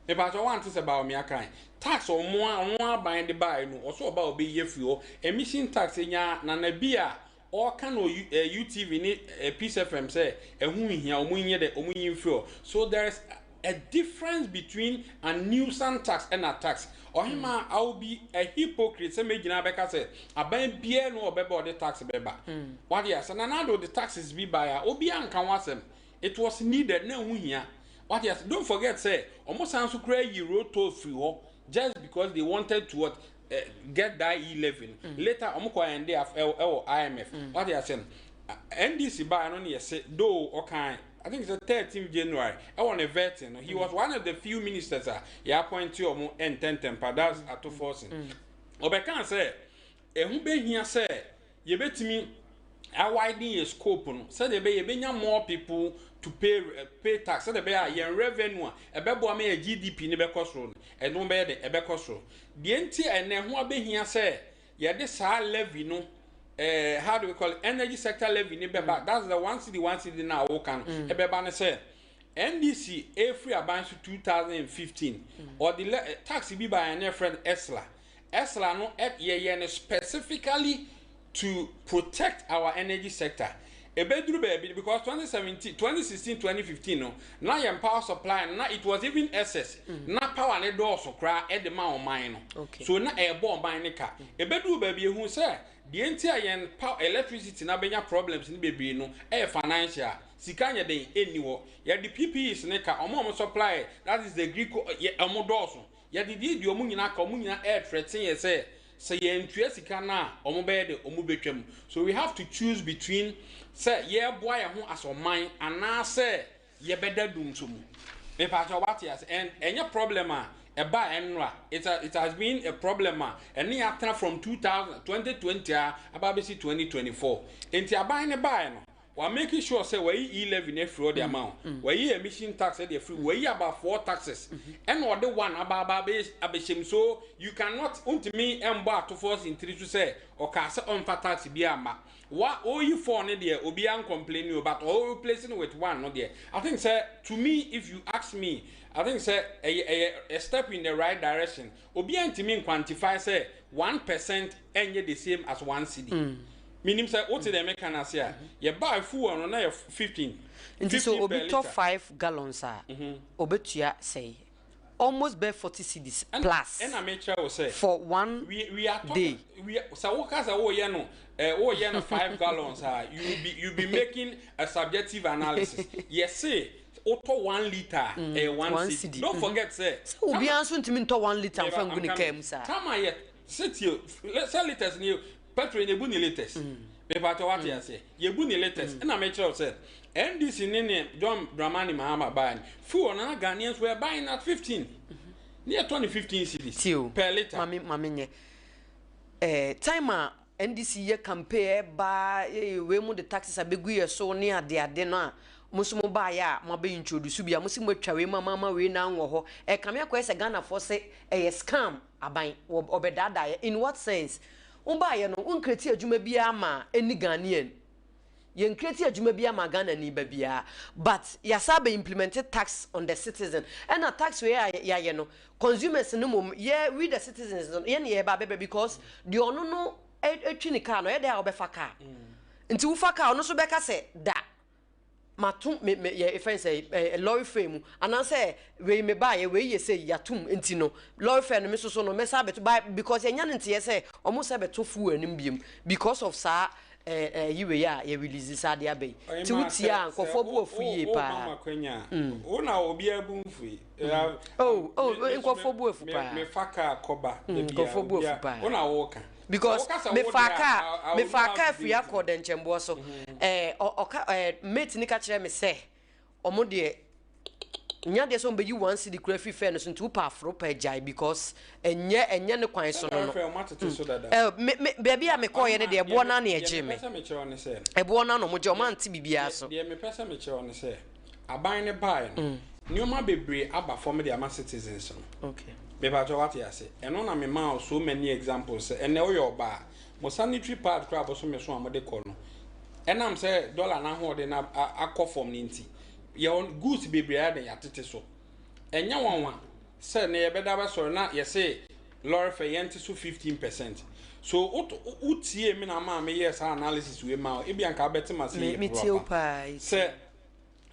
Nipa sɛ wante sɛ Bawumia kan tax ɔmo a ɔmo aban de baeɛ no, ɔsɛ ɔba ɔbɛyi afiri hɔ, emission tax nya nana bi a ɔka no UTV ne Peace FM sɛ ɛho nhia, ɔmo nyɛ dɛ ɔmo yi mfiri hɔ. So there is a difference between a nuisance tax and a tax. Ɔhema, I will be a hypocrite sɛ megyina bɛka sɛ aban biara no ɔbɛba ɔde tax bɛba. Wade asɛ Nana Addo de taxes bi baeɛ a obiara nka ho asɛm. It was needed na ɛho hia. Wade asɛ don't forget sɛ ɔmo san so koraa yi road toll firi hɔ just because they wanted to what, get that E-Levy. Later ɔmo kɔ ɛnde ɛwɔ IMF. Wade asɛ no NDC baa no ne yɛsɛ though ɔkan, I think it's the 13th January ɛwɔ ne vetting no, he was one of the few ministers a yɛ appoint ɔmo ntɛntɛn pa. That's Ato Forson. Ɔbɛka sɛ ɛho bɛhia sɛ yɛbɛtumi a widen yɛ scope no sɛdeɛ ɛbɛyɛ yɛbɛnya more people to pay tax, sɛdeɛ ɛbɛyɛ a yɛn revenue a ɛbɛboa ma yɛ GDP ne bɛkɔ soro no, ɛno bɛyɛ de ɛbɛkɔ soro. Deɛ nti ɛnɛ ho abɛhia sɛ yɛde saa levy no, how do we call it, energy sector levy ne bɛba, that's the 1 cedi 1 cedi na awoka no ɛbɛba ne sɛ NDC efiri aban so 2015, ɔde tax bi ba yɛn ne friend ESLA. ESLA no yɛyɛ no specifically to protect our energy sector. Ebeduru baabi, because 2017, 2016, 2015 no, na yɛn power supply no, na it was even excess. Na power ne dɔɔso koraa ɛde ma ɔman no. So na ɛɛbɔ ɔman ne ka. Ebeduru baabi, ehu sɛ deɛ nti a yɛn power, electricity na bɛnya problems ne bebree no, ɛyɛ financial. Sika nyɛ den ɛnni hɔ. Yɛde PPEs ne ka, ɔmo a ɔmo supply, that is the Greek, yɛ ɔmo dɔɔso. Yɛde deɛ di ɔmo nyinaa ka, ɔmo nyinaa ɛɛthreaten yɛ sɛ yɛntua sika no a, ɔmo bɛyɛ de ɔmo bɛtwam. So we have to choose between sɛ yɛreboa yɛn ho as ɔman anaasɛ yɛbɛda dum so mu. Mepaakyɛ, ɔbate ase? And ɛnyɛ problem a ɛba ɛnora. It has been a problem a ɛne yɛatena from 2000 2020 a aba abɛsi 2024. Nti aban ne baeɛ no, wa making sure sɛ wayi E-levy afiri hɔ de ama wo, wayi emission tax de afiri, wayi about four taxes, ɛna ɔde one aba abɛhyɛ mu. So you cannot, ntumi mbɔ atofoɔ sintiri so sɛ ɔkaa sɛ ɔmfa tax bi ama wa. Oyi four ne deɛ, obiara complain o, but ɔwɔ replacing with one no deɛ, I think sɛ, to me, if you ask me, I think sɛ ɛyɛ a step in the right direction. Obiara ntumi quantify sɛ 1% ɛnyɛ the same as 1 cedi. Minim sɛ wote deɛ meka no ase a, yɛbaa fuel no na yɛ 15. Nti so obi tɔ 5 gallons a, obetua sɛyi almost bɛ 40 cedis plus. Ɛna mekyerɛ wo sɛ for one we are day. We sɛ woka sɛ woyɛ no 5 gallons a, you be making a subjective analysis. Yɛse wotɔ 1 litre, ɛyɛ 1 cedi. Don't forget sɛ sɛ obiara nso ntumi ntɔ 1 litre nfa ngu ne kaa mu saa. Tama yɛ sɛ tie sɛ litres ni, petrol yɛ bu ne litres. Mepatɔ, wate ase? Yɛbu ne litres. Ɛna mekyerɛ wo sɛ NDC ne John Dramani Mahama baa no, fuel na Ghanaians were buying at 15, ne yɛtɔ ne 15 cedis Tio per litre. Mame nyɛ time a NDC yɛ campaign, ɛba wei mu de taxes abɛgu yɛ so ne adeade no a, mo nso mo baayɛ a, mo abɛ introduce bi a mo si mo atwa wei mu ama wei na wɔ hɔ. Ɛkame akɔyɛ sɛ Ghanafoɔ sɛ ɛyɛ scam, aban ɔbɛdaadaa yɛ. In what sense? Wo baayɛ no, wo ncreate adwuma biara ma ɛni Ghanaian, yɛn create adwuma bi ama Ghana ni ba biara, but yasa bɛ implement tax on the citizen. Ɛna tax wei a yɛayɛ no, consumers no mom yɛ, we the citizens no, yɛn yɛ ba bɛbɛ, because deɛ ɔno no etwi ne car no, ɛyɛ dɛ a ɔbɛfa car. Nti wofa car, ɔno nso bɛka sɛ da mato me me yɛ efɛn sɛ lorry fare mu anaasɛ wei me ba yɛ wei yɛ sɛ yatum. Nti no lorry fare no, me soso no mɛsa abɛto ba, because yɛnya ne nteɛ sɛ ɔmo sɛ bɛto fuel anim biem because of saa ɛɛ ɛɛ yi wei a yɛ release saa de aba yi. Ti wotie a, nkɔfoɔ bu afu yie paa. Wo na obi abu nfu yi. Oh, nkɔfoɔ bu afu paa. Mefa kaa kɔba. Nkɔfoɔ bu afu paa. Wo na wɔka. Because mefa kaa firi akɔ dɛnkyɛnboɔ so, ɔka mate ni ka kyerɛ me sɛ ɔmo deɛ nya deɛ sɛ ɔmo bɛyi 1 cedi kura firi fɛ no so. Nti wopɛ aforo pɛ gyae, because ɛnyɛ ne kwan so no. Ɛɛ me me baabi a mekɔɔyɛ no deɛ, ɛboɔ naa na ɛgye me, ɛboɔ naa na ɔmo gye, ɔmo ante biribiara so. Deɛ mepɛ sɛ mekyerɛ wo ne sɛ aban ne baeɛ no, nneɛma bebree aba fam de ama citizens no. Mepatwa, wate ase? Ɛno na mema wo so many examples sɛ ɛnɛ woyɛ ɔbaa, mo sanitary pad koraa bɔsome so a mode kɔ no, ɛnam sɛ dollar n'ahoɔden na akɔ fam no nti, yɛwɔ goods bebree a de yɛatete so. Ɛnyɛ nwanwa sɛ ne yɛbɛda bɛsɔre na yɛse lorry fare yɛnte so 15%. So wotie me na maa meyɛ saa analysis wei ma wo, ebi anka wobɛte ma se yɛ paa sɛ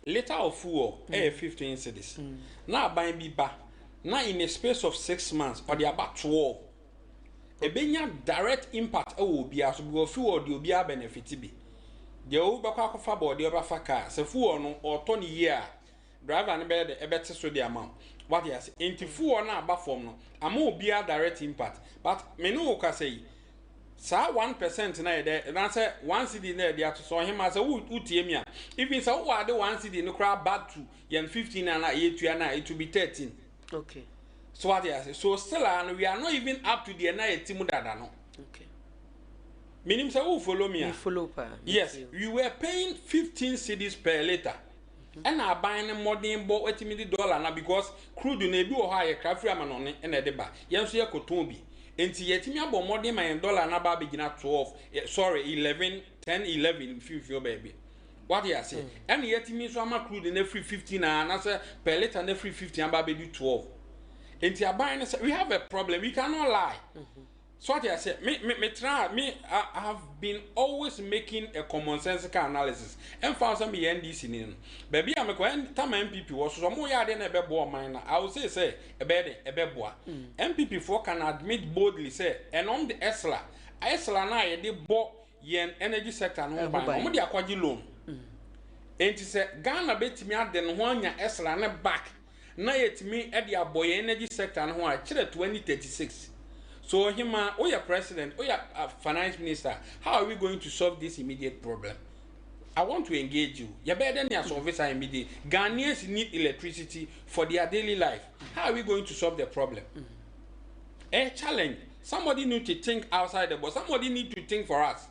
litre of fuel ɛyɛ 15 cedis na aban bi ba na in a space of 6 months ɔde aba 12, ebenya direct impact ɛwɔ obiara so, because fuel deɛ, obiara benefit bi. Deɛ wobɛkɔ akɔfa bɔɔdeɛ, ɔbɛfa car, sɛ fuel no ɔtɔ ne yie a, driver no bɛyɛ de ɛbɛte so de ama wo. Wate ase? Nti fuel no aba fam no ama obiara direct impact. But me ne wo kasa yi, saa 1% na yɛ dɛ na sɛ 1 cedi na yɛde ato so. Ɔhema, sɛ wo wotie mi a, even sɛ wowɔ ade 1 cedi no koraa back to yɛn 15 na yɛtua na it will be 13. So wate ase? So still ah no, we are not even up to deɛ na yɛ mu dada no. Minim sɛ wo follow me a. Me follow paa. Yes, we were paying 15 cedis per litre, ɛna aban ne mmɔden bɔ ɛtumi de dollar na, because crude no ebi wɔ hɔ a yɛkra firi amanɔne ɛna ɛde ba, yɛn nso yɛkɔtɔn bi, nti yɛtumi abɔ mmɔden ma yɛn dollar na ba abɛgyina 12, sorry, 11, 10, 11 mfimfini baabi. Wate ase? Ɛna yɛtumi nso ama crude no afiri 15 a anaasɛ per litre no afiri 15 aba abɛdu 12. Nti aban no sɛ we have a problem, we cannot lie. So what I say, me me me try me I have been always making a commonsensical analysis. Ɛmfa sɛ meyɛ NDC ni no. Baabi a mekɔ tama NPP wɔ so so ɔmo yɛ adeɛ na ɛbɛboa ɔman na I will say sɛ ɛbɛyɛ de ɛbɛboa. NPP foɔ can admit boldly sɛ ɛnɔm de ESLA ESLA na yɛde bɔ yɛn energy sector no ho ban, ɔmo de akɔgye loan. Enti sɛ Ghana bɛtumi ade ne ho anya ESLA ne back na yɛtumi de abɔ yɛn energy sector no ho a, kyerɛ 2036. So hima, woyɛ president, woyɛ finance minister, how are we going to solve this immediate problem? I want to engage you. Yɛbɛyɛ dɛ ne asolve saa immediate. Ghanaians need electricity for their daily life. How are we going to solve the problem? A challenge. Somebody need to think outside the box. Somebody need to think for us.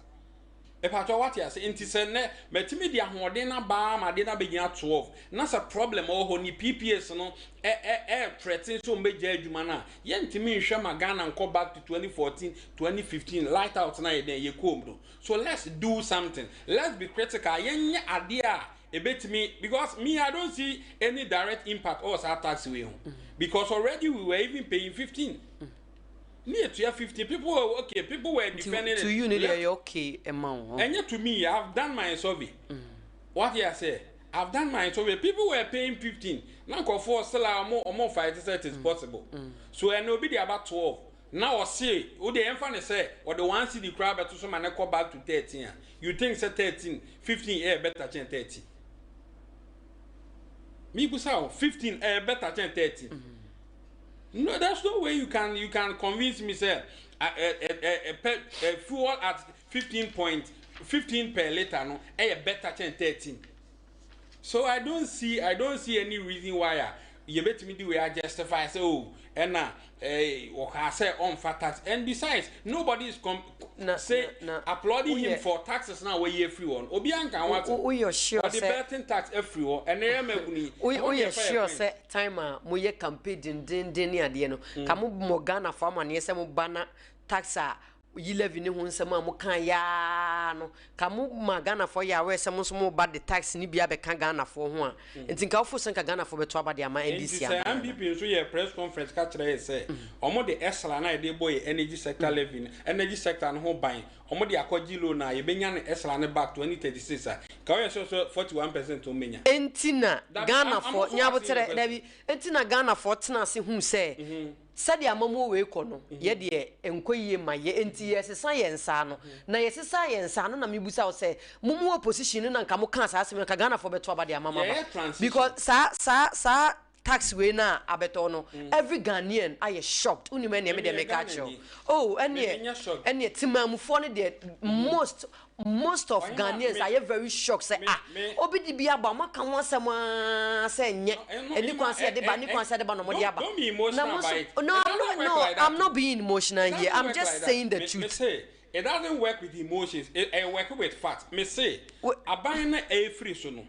Ìpàtɔ wate ase? Nti sɛ nnɛ mɛtumi de ahoɔden na baa ma adeɛ na bɛgyina 12 na sɛ problem wɔ hɔ ni PPAs no ɛ ɛ ɛ threaten so mbɛgya adwuma no a, yɛntumi nhwɛ ma Ghana nkɔ back to 2014, 2015 light out na yɛ dɛn yɛ kɔn no. So let's do something. Let's be critical. Yɛnyɛ adeɛ a ebetumi, because me, I don't see any direct impact ɔwɔ saa tax wei ho, because already we were even paying 15 ne etua 15. People were okay, people were defending to it. You ne deɛ, ɛyɛ okay ɛma wo? Ɛnyɛ to me. I've done my survey. What you say, I've done my survey. People were paying 15 na nkɔfoɔ still a ɔmo fight sɛ it is possible. So ɛna obi de aba 12 na ɔse o de yɛmfa ne sɛ ɔde 1 cedi koraa bɛto so ma ne kɔ back to 13 a, you think sɛ 13, 15 ɛyɛ better kyɛn 13? Mi busa o, 15 ɛyɛ better kyɛn 13? No, there's no way you can convince me say a fuel at 15.15 per litre no ɛyɛ better kyɛn 13. So I don't see any reason why a yɛbɛtumi di wei a justify sɛ, oh, ɛna wɔkaa sɛ ɔnfa tax, and besides, nobody is Na- say applauding him for taxes na wɔyi afiri hɔ no. Obiara nka ho ate. Woyɛ sure Ɔde sɛ betting tax afiri hɔ, ɛnɛ yɛ mɛguni. Woyɛ sure sɛ time a moyɛ campaign dendenden ne adeɛ no, ka mo mmɔ Ghanafoɔ amanneɛ sɛ moba na tax a yi levy ne ho nsɛm a moka yaa no, ka mo ma Ghanafoɔ yɛ aware sɛ mo nso moba de tax ne bi abɛka Ghanafoɔ ho a, nti nka wofo sɛ nka Ghanafoɔ bɛto aba de ama Nti NDC sɛ ama? NPP nso yɛ press conference ka kyerɛ yɛ sɛ ɔmo de ESLA na yɛde bɔ yɛ energy sector levy no, energy sector no ho ban, ɔmo de akɔgye loan a yɛbɛnya ne ESLA ne back 2036 a, ka ɔyɛ sɛ 41% ɔmo bɛnya. Enti na I'm Ghanafoɔ also asking nyaboterɛ you. Dabi, enti na Ghanafoɔ tena ase hu sɛ sɛdeɛ amamuo wei kɔ no, yɛdeɛ nkɔ yie ma yɛ, enti yɛsesa yɛn nsa no na yɛsesa yɛn nsa no. Na mebusa wo sɛ momu opposition no na nka mokaa saa asɛm no, nka Ghanafoɔ bɛto aba de ama ma Yɛyɛ ba? transition. Because saa tax wei na abɛtɔ no, every Ghanaian ayɛ shocked. Wonim ɛneɛ medeɛ Meyɛ meka kyerɛ Ghanani. wo, oh, ɛneɛ Menyɛ shocked. ɛneɛ temaamufoɔ no deɛ, most of Ɔhema, Ghanaians ayɛ very shocked sɛ ah, obi di bi aba, ɔmo aka ho asɛm aa sɛ nyɛ ɛni kwan sɛ yɛde ba, ɛni kwan sɛ yɛde ba na ɔmo de aba. Don't be emotional Na mo about nso it. no, It I'm doesn't not, work no, like that. I'm not being emotional It here. doesn't I'm work just like that. saying the Me truth. say, it doesn't work with emotions. It work with facts. Me say, aban na ɛyɛ so no,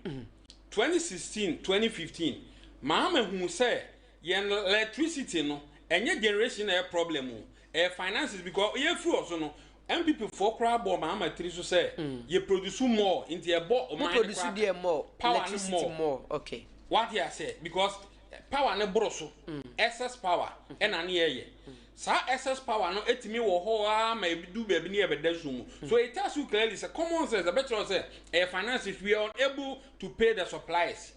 2016, 2015, Mahama hu sɛ yɛn electricity no, ɛnyɛ generation na ɛyɛ problem o, ɛyɛ finances, because yɛ firi wɔ so no, NPP foɔ koraa bɔ Mahama tiri so sɛ yɛ produce more nti ɛbɔ mo ɔman no produce koraa deɛ more power no electricity more. More, okay. Wate ase? Because power ne boro so, excess power ɛna ne yɛyɛ saa excess power no etumi wɔ hɔ aa ma ebi du baabi ne yɛbɛda so mu. So it tells you clearly sɛ common sense ɛbɛkyerɛ sɛ ɛyɛ finances. We are unable to pay the suppliers.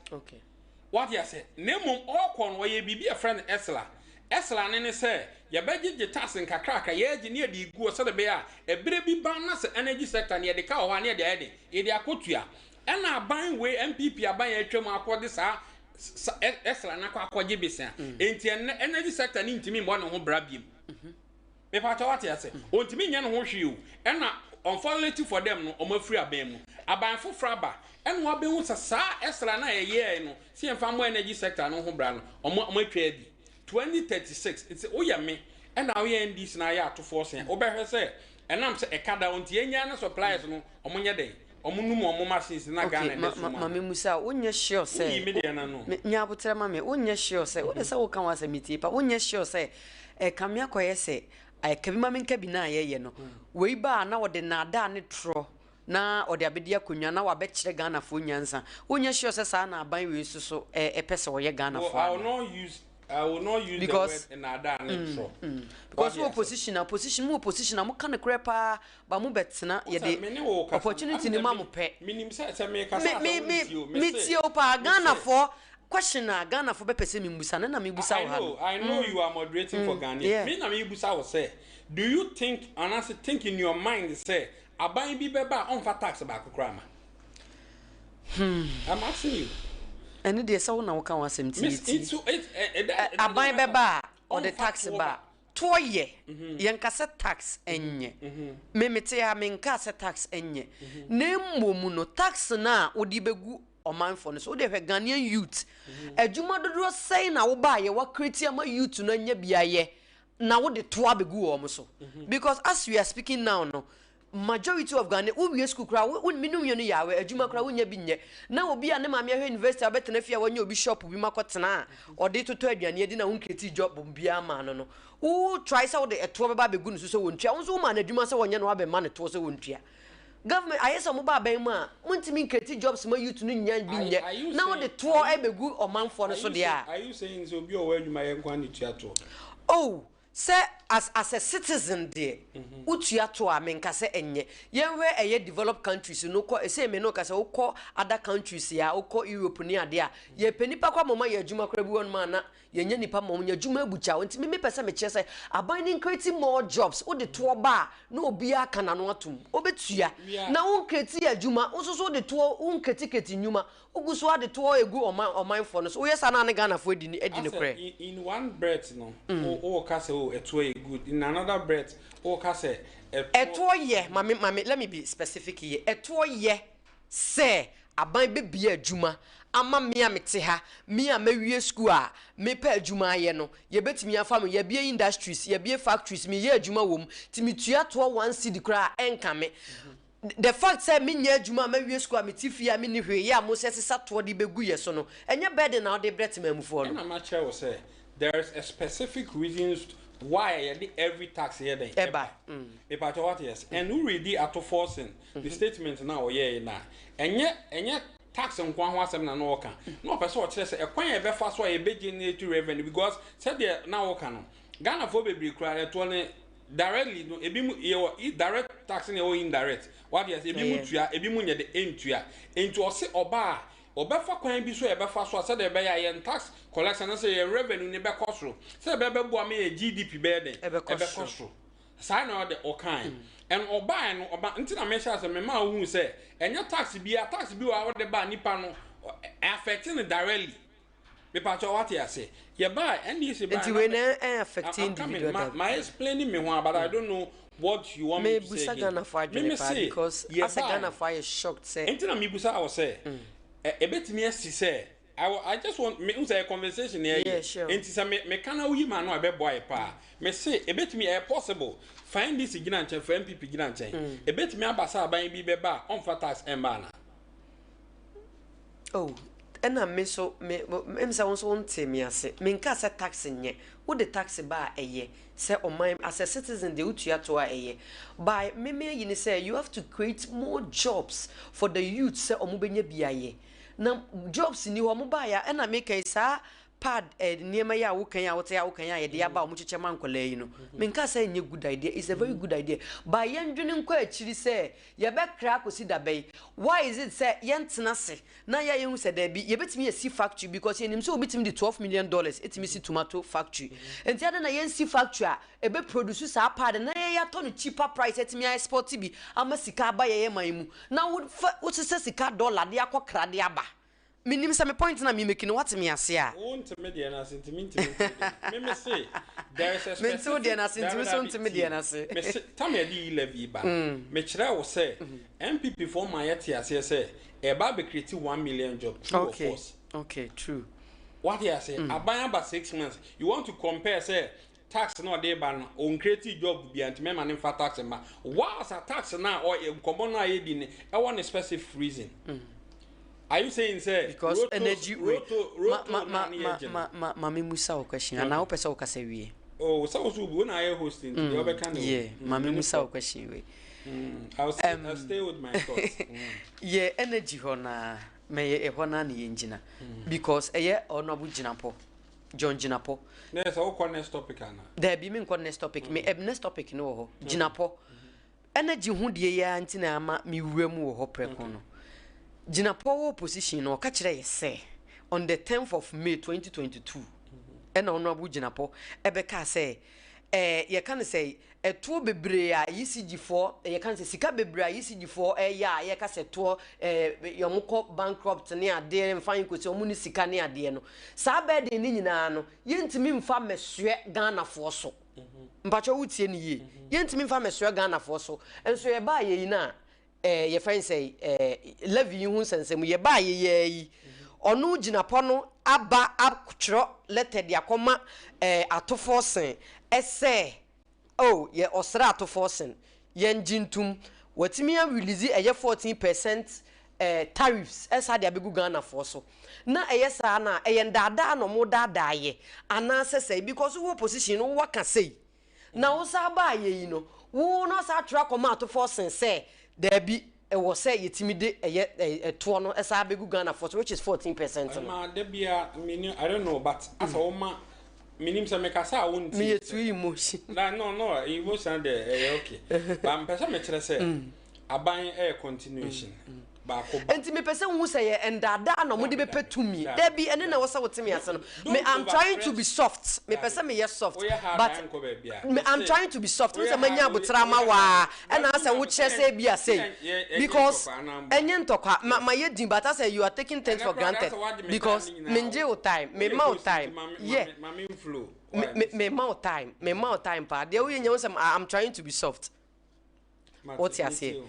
Wate ase? Na mmom ɔkɔ no, ɔyɛ biribi a ɛfrɛ no ESLA. ESLA ne sɛ yɛbɛgyegye tax nkakrakra, yɛgye ne yɛde gu hɔ sɛde bɛyɛ a ɛberɛ bi ba na sɛ energy sector ne yɛde ka wɔ hɔ a, ne yɛde ayɛ de yɛde akɔtua. Ɛna aban wei, NPP aban yɛ atwa mu akɔde saa ESLA no akɔ akɔgye besia. Enti ɛnɛ energy sector ne ntumi mmɔ ne ho bra biem. Mepatɔ, wate ase? Ontumi nyɛ ne ho hwee o. Ɛna unfortunately for them no, ɔmo afiri aban mu, aban foforɔ aba, ɛna wabɛhu sɛ saa ESLA no a yɛyɛɛ no sɛ yɛmfa mmɔ energy sector no ho bra no, ɔmo atwa adi 2036. Nti woyɛ me ɛna woyɛ NDC na ayɛ atofoɔ sɛn, wobɛhwɛ sɛ ɛnam sɛ ɛka da wo nti yɛnya ne suppliers no, ɔmo nyɛ dɛn, ɔmo num ɔmo machines na Okay. Ghana Ma ɛdɛ so ma mu. Ma me musa, wonyɛ sure sɛ Woyi me deɛ na no. Nya abotrɛ ma me. Wonyɛ sure sɛ wode sɛ woka wo asɛm tie pa, wonyɛ sure sɛ ɛkame akɔyɛ sɛ kabi ma menka bi na a yɛyɛ no wei ba a, na wɔde naadaa ne torɔ na ɔde abɛdi akonnwa na wabɛkyerɛ Ghanafoɔ nyansa? Wonyɛ sure sɛ saa na aban wei so ɛpɛ sɛ ɔyɛ Well, Ghanafoɔ I will ana? not use I will not use Because the word nnaadaa ne ntorɔ. Because wo opposition a, opposition mo opposition a, mo ka nokorɛ paa, ba mo bɛ tena yɛde Me ne wo kasa. Opportunity ni ma mo pɛ. Menim sɛ me kasa Me sɛ me wontie o. me me tie o paa. Ghanafoɔ question a Ghanafoɔ bɛpɛ sɛ me mbusa ne na me busa I wɔ ha know, no. I know you are moderating for Ghanaians. Me na me busa wo sɛ, do you think, anaasɛ think in your mind sɛ aban bi bɛba a ɔmfa tax baako koraa ma? I'm asking you. Ɛno deɛ, sɛ wo na woka wo asɛm Miss, tie. it's, it, it, it, Aban bɛba a ɔde ɔmfa tax toɔ ba ba. toɔ yɛ, yɛnka sɛ tax ɛnyɛ. Memete ha, menka sɛ tax ɛnyɛ, na mmom no, tax no a wode bɛgu ɔmanfoɔ no so, wode hwɛ Ghanaian youth, adwuma dodoɔ sɛn na wobaayɛ wa create ama youth no anya bi ayɛ na wode toa bɛgu wɔn so? Because as we are speaking now no, majority of Ghana, wowie school koraa, wo me ne mmienu yɛ awɛ adwuma koraa wonya bi nyɛ, na obi a ne maame ahwɛ university a wobɛtena fie a wanya obi shop bi ma kɔtena a ɔde totɔ aduane adi na won create job biara ma no, wo try sɛ wode ɛtoɔ bɛba abɛgu no so sɛ wɔntua. Wo nso woma no adwuma sɛ wɔnyɛ no, wabɛma no toɔ sɛ wɔntua. Government ayɛ sɛ ɔmo ba abɛn mu a, montumi n create jobs ma youth no nya bi nyɛ na wode toɔ ɛbɛgu ɔmanfoɔ no so deɛ a. Are you saying sɛ obi a ɔwɔ adwuma yɛ nkwa ne tua toɔ? Oh, sɛ as a citizen deɛ, wotua to a, menka sɛ ɛnyɛ. Yɛnhwɛ, ɛyɛ developed countries no kɔ ɛsɛ me no ka sɛ wokɔ other countries a, wokɔ Europe ne adeɛ a, yɛpɛ nipa kɔ amoma yɛ adwuma koraa bi wɔ nom a, na yɛnyɛ nipa ma ɔmo adwuma abukya. Nti me mepɛ sɛ mekyerɛ sɛ aban ne n create more jobs. Wode toɔ ba a, na obiara ka n'ano atom, wobɛtua. Na won create adwuma, wo nso so wode toɔ, won create nnwuma, wogu so ade toɔ egu ɔmanfoɔ no so. Woyɛ saa na ne Ghanafoɔ adi ne korɛ. In one breath no, wo ka sɛ, oh, ɛtoɔ yɛ good. In another breath, wo ka sɛ ɛtoɔ. Ɛtoɔ yɛ, mame, let me be specific here. Ɛtoɔ yɛ sɛ aban bɛbie adwuma ama me a mete ha, me a mawie school a mepɛ adwuma ayɛ no, yɛbɛtumi afa me. Yɛbie industries, yɛbie factories, meyɛ adwuma wɔ mu, nti metua toɔ 1 cedi koraa ɛnka me. The fact sɛ menyɛ adwuma a, mawie school a, mete fie a, menni hwee yɛ a, mo sɛ sesa toɔ de bɛgu yɛ so no, ɛnyɛ burden na wode brɛ temamufoɔ no. Ɛna makyerɛ wo sɛ there is a specific reasons why yɛde every tax yɛ dɛn. Ɛba. Mepakyɛ, what, yes, and wo read Ato Forson the statement na ɔyɛɛ na ɛnyɛ tax nko ho asɛm na na ɔka, na ɔpɛ sɛ ɔkyerɛ sɛ ɛkwan a yɛbɛfa so a yɛbɛ generate revenue, because sɛdeɛ na wɔka no, Ghanafoɔ bebree kura ɛtoɔ ne directly no, ebi mu yɛwɔ direct tax na yɛwɔ indirect. Wade ase, ebi mu tua, ebi mu nyɛ de ntua. Nti ɔse ɔbaa ɔbɛfa kwan bi so a yɛbɛfa so a, sɛdeɛ ɛbɛyɛ a yɛn tax collection no, sɛ yɛn revenue ne bɛkɔ soro, sɛ ɛbɛbɛboa ma yɛ GDP bɛyɛ den. Ɛbɛkɔ soro. Saa na ɔde ɔkan ɛn ɔbaa no ɔba. Nti na mehyɛ sɛ mema ohun sɛ ɛnyɛ tax bi a, tax bi wɔ a wɔde ba nipa no affect no directly. Mepakyɛ, wate ase? Yɛbaa NDC baa Nti wei na ɛ affect individual. Ma ma explain me ho, but I don't know what you want me to say again. Mebusa Ghanafoɔ adwene paa because asɛ Ghanafoɔ ayɛ shocked sɛ Nti na mebusa wɔ sɛ ɛbɛtumi asi sɛ I just want me n sɛ conversation yɛ. Yeah, sure. Nti sɛ me me ka na woyi ma no a, ɛbɛboa yɛ paa. Me se ebetumi ɛyɛ possible, fa NDC gyina nkyɛn, fa NPP gyina nkyɛn, ebetumi aba sɛ aban bi bɛba a ɔmfa tax ɛmba ana? Oh, ɛna me so me sɛ wo nso wonte me ase. Menka sɛ tax nyɛ. Wode tax ba a, ɛyɛ sɛ ɔman, as a citizen deɛ, wotua to a, ɛyɛ. But me ayi ne sɛ you have to create more jobs for the youth sɛ ɔmo bɛnya bi ayɛ, na jobs ni hɔ. Ɔmo baayɛ a, ɛna meka yi saa pad nneɛma yi a wokan a, wote a wokan a, yɛde aba a ɔmo kyekyɛ ma nkɔlaa yi no, menka sɛ ɛnyɛ good idea. It's a very good idea, but yɛndwene nkɔ akyiri sɛ yɛbɛkra akɔsi daba yi. Why is it sɛ yɛntena ase na yɛ yɛhu sɛ daabi, yɛbɛtumi asi factory, because yɛnim sɛ obitumi de $12 million ɛtumi si tomato factory? Nti ade na yɛnsi factory a ɛbɛ produce saa pad na yɛyɛ atɔ no cheaper price, ɛtumi a export bi ama sika aba yɛyɛ man mu, na wofa wosesɛ sika dollar de akɔ kra de aba. Menim sɛ me point na me make no, wate me ase a. Wo ntumi deɛ no ase, ntumi ntumi ntumi me se there is a specific Mente wo deɛ no ase, ntumi so ntumi deɛ no ase. Me se tam yɛde yi levy ba, mekyerɛ wo sɛ NPP foɔ ma yɛte aseɛ sɛ ɛba bɛ create 1 million job. True or false? Okay, true. Wate ase? Aban aba 6 months, you want to compare sɛ tax na ɔde ba no, on create job bia, nti mɛma ne nfa tax ma whilst a tax na ɔyɛ nkɔmɔ no a yɛdi no ɛwɔ ne specific reason. Are you saying sɛ Because roto energy roto roto ma ma na ne ma yɛ gyina? Ma me musa wo question anaa wopɛ sɛ wokasa wie? Oh, sɛ wo so wo na ayɛ hosting, nti deɛ ɔbɛka ne. Yeah, ma me musa wo question wei. I'll stay with my thoughts. Yɛ energy hɔ naa, mɛyɛ ɛhɔ naa ne yɛngyina because ɛyɛ Honourable Jinapor. John Jinapor. Na sɛ wokɔ next topic ana? Daabi, menkɔ next topic. Me next topic no wɔ hɔ. Jinapor. Energy ho deɛ yi ara nti na ama mewura mu wɔ hɔ prɛko no. Jinapor wɔ opposition no, ɔka kyerɛ yɛ sɛ on the 10th of May 2022 ɛna Honourable Jinapor ɛbɛkaa sɛ yɛka no sɛ ɛtoɔ bebree a ECG foɔ, yɛka no sɛ sika bebree a ECG foɔ ɛyɛ a yɛka sɛ toɔ wɔn kɔ bankrupt ne adeɛ mfa nkosi wɔn ne sika ne adeɛ no, saa burden ne nyinaa no yɛntumi mfa mmɛsoɛ Ghanafoɔ so. Mpakyɛ wotie ne yie, yɛntumi mfa mmɛsoɛ Ghanafoɔ so. Nso yɛbaa yɛ yi no a yɛfrɛ no sɛ levy yi ho nsɛnsɛm yɛbaa yɛ yɛ yi, ɔno Jinapor no aba atwerɛ letter de akɔma Ato Forson ɛsɛ oh yɛ ɔsrɛ Ato Forson yɛn gye ntum watumi a release ɛyɛ 14% tariffs ɛsa de abɛgu Ghanafoɔ so. Na ɛyɛ saa na ɛyɛ ndaadaa na ɔmo daadaa yɛ anaasɛ sɛ because wo opposition no waka sei na wo saa baa yɛ yi no wo na saa atwerɛ akɔma Ato Forson sɛ daabi, ɛwɔ sɛ yɛtumi de ɛyɛ ɛtoɔ no ɛsa abɛgu Ghanafoɔ so, which is 14% no. Ma da bia meni, I don't know, but asɛ woma menim sɛ mekasa a wontie. Meyɛ too emotion. Na no, emotion de ɛyɛ okay, but mpɛ sɛ mekyerɛ sɛ aban ɛyɛ continuation baako ba. Nti mepɛ sɛ wohu sɛ yɛ ndaadaa na ɔmode bɛpɛ tumi. Dabi, ɛne na ɛwɔ sɛ wote me ase no. Me, I'm trying to be soft, mepɛ sɛ meyɛ soft, but me, I'm trying to be soft. Wo sɛ manya abotra ama waa ɛna asɛ wokyerɛ sɛ bi a sei because ɛnyɛ ntɔkwa ma ma yɛ din, but asɛ you are taking things for granted because mengye wo time, me ma wo time, yeah, me ma wo time, me ma wo time paa deɛ woyɛ nya wo sɛ I'm trying to be soft. Wote aseɛ?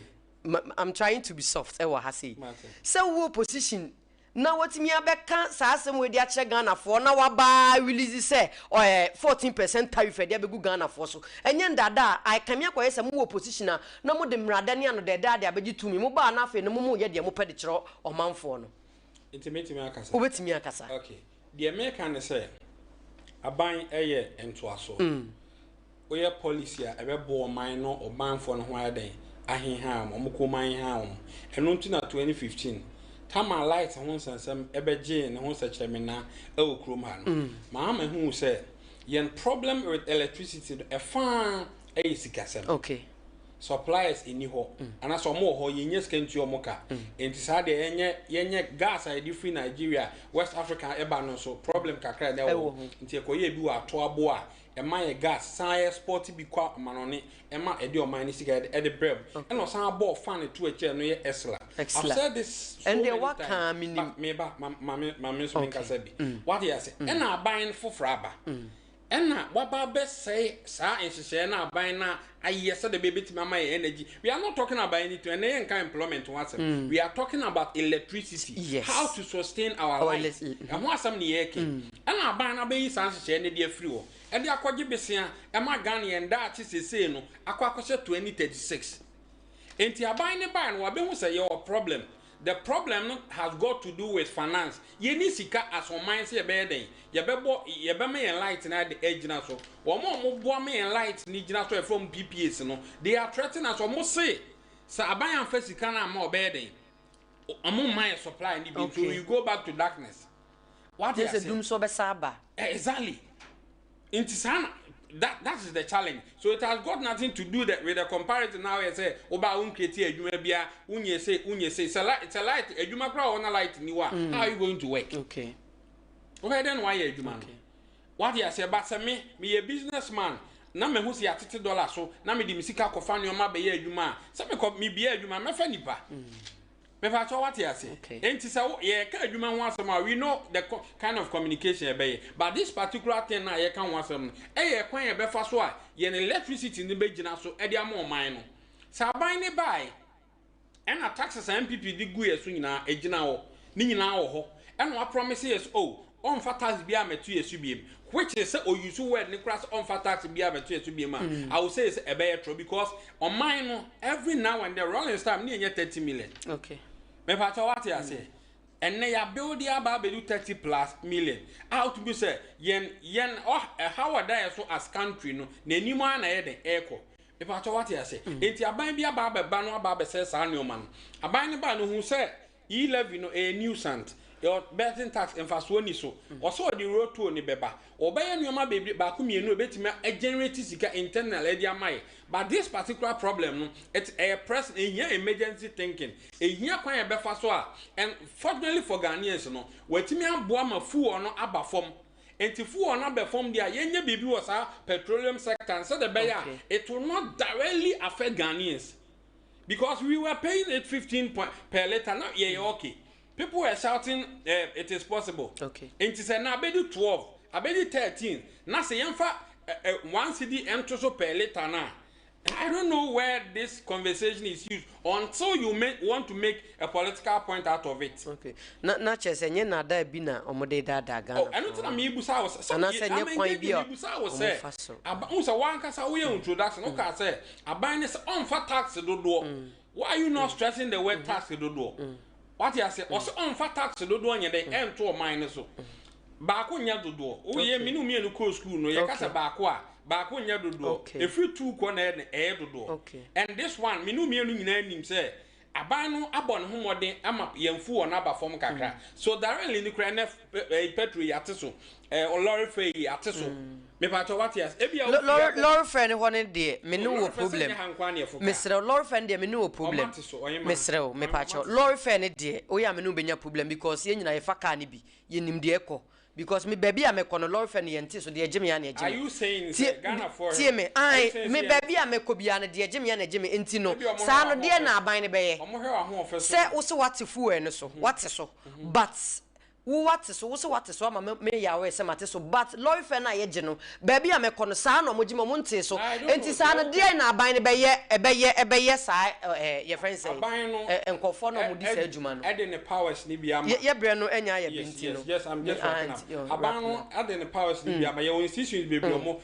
I'm trying to be soft ɛwɔ ha sei sɛ wo opposition na watumi abɛka saa asɛm wei de akyerɛ Ghanafoɔ na wabaa release sɛ ɔyɛ 14% tariff ɛde abɛgu Ghanafoɔ so. Ɛnyɛ ndaadaa a ɛkame akɔyɛ sɛ mowɔ opposition a na mode mmarada ne anodɛɛdaa de abɛgye tumi. Mobaa na afei no mo yɛ deɛ mopɛ de kyerɛ ɔmanfoɔ no. Nti mɛtumi akasa? Wobɛtumi akasa. Okay, deɛ meka ne sɛ aban ɛyɛ ntoasoɔ. Woyɛ policy a ɛbɛboa ɔman no, ɔmanfoɔ no ho ayɛ dɛn ahenha wɔn, ɔmo kɔn mu ahenha wɔn. Ɛno nti na 2015 tama light ho nsɛnsɛm ɛbɛgyee ne ho nsɛkyerɛmina ɛwɔ kurom ha no, Mahama hu sɛ yɛn problem with electricity no ɛfaa ɛyɛ sikasɛm. Suppliers ɛni hɔ anaasɛ ɔmo wɔ hɔ, yɛnyɛ sika ntua ɔmo ka. Nti saa deɛ yɛnyɛ gas a yɛde firi Nigeria, West Africa ɛba no nso problem kakra ɛna ɛwɔ hɔ. Nti ɛkɔyɛ bi wɔ ato abo a ɛma yɛ gas san yɛ export bi kɔ amanɔne, ɛma ɛde ɔman ne sika ɛde brɛ mu. Ɛna ɔsan abɔ fan to akyire no yɛ ESLA. I've said this so many times, but meba ma me nso menkasa bi. Wate ase? Ɛna aban foforɔ aba ɛna waba abɛsɛe saa nhyehyɛeɛ no aban no ayɛ sɛdeɛ bɛbɛtumi ama yɛ energy. We are not talking about anything ɛnɛ, yɛnka employment ho asɛm. We are talking about electricity, how to sustain our life, ɛho asɛm ne yɛreka. Ɛna aban no abɛyi saa nhyehyɛeɛ no de afiri hɔ ɛde akɔgye besea ɛma Ghana yɛn daakye sesei no akɔ akɔhyɛ 2036. Nti aban ne baa no wabɛhu sɛ yɛwɔ problem. The problem no has got to do with finance. Yɛni sika as ɔman sɛ yɛbɛyɛ dɛn, yɛbɛbɔ yɛbɛma yɛn light na de agyina so. Wɔn a wɔn boa ma yɛn light ni gyina so ɛfrɛ wɔn PPAs no, they are threatening us. Wɔn se sɛ aban amfa sika no ama, ɔbɛyɛ dɛn, wɔn mma yɛ supply ni bi. So we go back to darkness. Wate ase? Sɛ dum so bɛsa aba. Exactly. Nti saa na that is the challenge. So it has got nothing to do that with the comparison now. Yɛ sɛ woba wo create adwuma bia, wonyɛ se wonyɛ se sɛ light, sɛ light adwuma koraa wɔ na light ni hɔ a, how are you going to work? Wobɛyɛ dɛn na wayɛ adwuma no? Wate aseɛ? Ba sɛ me meyɛ business man na mehu sɛ yɛatete dollar so na mede me sika kɔfa nneɛma bɛyɛ adwuma a, sɛ mekɔ mebia adwuma mɛfa nipa mefa. Wate ase? Enti sɛ yɛka adwuma ho asɛm a, we know the kind of communication yɛbɛyɛ, but this particular thing na yɛka ho asɛm no ɛyɛ kwan yɛbɛfa so a yɛn electricity no bɛgyina so ɛde ama ɔman no. Sɛ aban ne bae ɛna taxes a NPP de gu yɛ so nyinaa ɛgyina hɔ ne nyinaa wɔ hɔ, ɛna wa promise yɛ so, oh, ɔmfa tax bi a mɛto yɛ so biem, which is sɛ o use word ne kora sɛ ɔmfa tax bi a mɛto yɛ so biem a, I will say sɛ ɛbɛyɛ true because ɔman no every now and then Rawlings time ne yɛnyɛ 30 million. Mepatɛ wate aseɛ? Ɛnɛ yɛa build aba abɛdu 30+ million a wotumi sɛ yɛn ɛhaw ɔda yɛ so as country no n'anim ara na ɛyɛ den ɛrekɔ. Mepatɛ wate ase? Nti aban bi aba abɛba no aba abɛsɛ saa nneɛma no. Aban no ba no hu sɛ e-levy no ɛyɛ nuisance. Yɛwɔ betting tax, mfasoɔ ni so. Ɔsɛ ɔde road toll ne bɛba, ɔbɛyɛ nneɛma bebree, baako mmienu ebɛtumi generate sika internal ɛde ama yɛ. But this particular problem no, it ɛyɛ press, ehia emergency thinking, ehia kwan yɛ bɛfa so a. And fortunately for Ghanaians no, wɔatumi aboa ma fuel no aba fam. Nti fuel no aba fam deɛ a, yɛnyɛ biribi wɔ saa petroleum sector nsɛ de bɛyɛ a it will not directly affect Ghanaians, because we were paying it 15 point per litre now. Yeah, okay, people were shouting, it is possible. Nti sɛ na abɛdi 12, abɛdi 13, na sɛ yɛmfa 1 cedi ɛnto so per litre na, I don't know where this conversation is used until you make, want to make a political point out of it. Okay. Na kyerɛ sɛ nyɛ nada bi na ɔmo daadaa Ghana. Oh, ɛno ti na mi busa wɔ sɛ. Anaasɛ nyɛ kwan bi a ɔmo fa so. Aba n sɛ wankasa woyɛ introduction, woka sɛ aban ne sɛ ɔnfa tax dodoɔ. Why are you not stressing the word tax dodoɔ? Wate ase, ɔsɛ ɔnfa tax dodoɔ nyɛ dɛ ɛnto ɔman ne so. Baako nyɛ dodoɔ. Woyɛ mi ne mmienu kɔɔ school no, yɛka sɛ baako a, baako nyɛ dodoɔ. Efiri two kɔ na ɛyɛ dodoɔ. And this one, mi ne mmienu nyinaa nim sɛ aban no abɔ ne ho mmɔden ama yɛn fu wɔ n'aba fam kakra. So directly ni kura ɛnɛ petrol yi ate so, lorry fare yi ate so. Mipatɔ, wate ase, ebi a Lorry fare ne hɔ ne deɛ, me ne wɔ problem. Mesrɛ, lorry fare ne deɛ, me ne wɔ problem. Mesrɛ wo, mepatɔ, lorry fare ne deɛ, oyɛ a me ne wo bɛnya problem, because yɛn nyinaa yɛfa car ne bi, yɛnim deɛ ɛkɔ, because me baabi a mekɔ no, lorry fare no yɛn ti so deɛ, gye me ya na ɛgye me. Are you saying say Ghana for Tie me, ai, me baabi a mekɔ biara no deɛ, gye me ya na ɛgye me. Nti no saa no deɛ na aban no bɛyɛ sɛ wo sɛ wate fuel no so, wate so, but wo wate so, wo sɛ wate so ama me yɛ awɛ sɛ mate so, but lorry fare no a yɛgye no, baabi a mekɔ no, saa na ɔmo gye me, ɔmo nte so. Nti saa no deɛ na aban no bɛyɛ ɛbɛyɛ saa yɛfrɛ sɛ nkɔfoɔ na ɔmo di saa adwuma no. Ɛde ne powers ni bi ama. Yɛbrɛ no ɛnya ayɛ bi nti no. Yes, I'm just wrapping up. Aban no ɛde ne powers ni bi ama. Yɛwɔ institutions bebree, ɔmo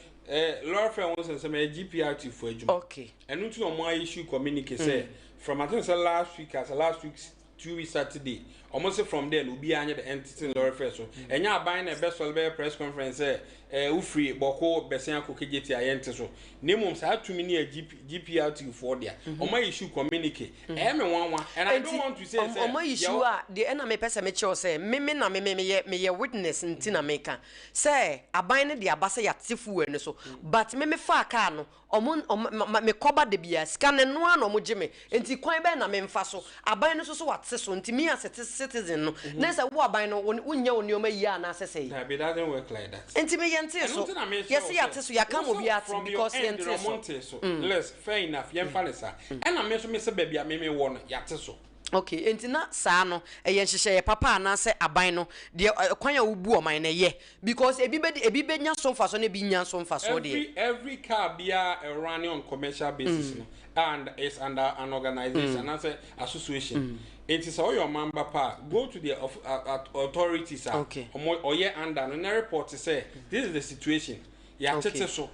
lorry fare wɔn nsɛnsɛm ɛyɛ GPRT fo adwuma. Ɛno nti na ɔmo ayɛ issue communique sɛ from, I think sɛ last week, as last week 2 weeks Saturday, ɔmo sɛ from there no, obiara nyɛ the entity lorry fare so. Ɛnyɛ aban na ɛbɛ sɔrɔ bɛyɛ press conference sɛ wofiri Bawku bɛsɛn akɔ Kejetia a yɛnte so, na mmom saa tumi ne yɛ GPRT foɔ dea. Ɔmo ayɛ issue communique, ɛyɛ me nwanwa, and I don't want to say sɛ ɔmo ayi issue a deɛ, ɛna mepɛ sɛ mekyerɛw sɛ meme na meme meyɛ witness, nti na meka sɛ aban no de aba sɛ yɛate fuel no so, but meme faa kaa no, ɔmo mekɔba de bia sika ne noa na ɔmo gye me. Nti kwan bɛn na memfa so? Aban no so so wate so, nti me as a citizen no, na sɛ wo aban no wonyɛ wo nneɛma yie anaasɛ sɛ yi. It doesn't work like that. Nti me yɛnte so, yɛsɛ yɛate so, yɛaka mo bi ate because yɛnte so. Yes, fair enough, yɛmfa ne saa. Ɛna me nso me sɛ baabi a me me wɔ no, yɛate so. Okay, nti na saa no ɛyɛ nhyehyɛeɛ papa anaasɛ aban no deɛ, kwan a wobu ɔman no ɛyɛ, because ebi bɛ ebi bɛ nya so mfasoɔ na ebi nya so mfasoɔ deɛ. Every car biara running on commercial basis no and is under an organization anaasɛ association. Nti sɛ ɔyɛ ɔman ba pa, go to the authorities a ɔmo ɔyɛ under no na report sɛ this is the situation, yɛatete so.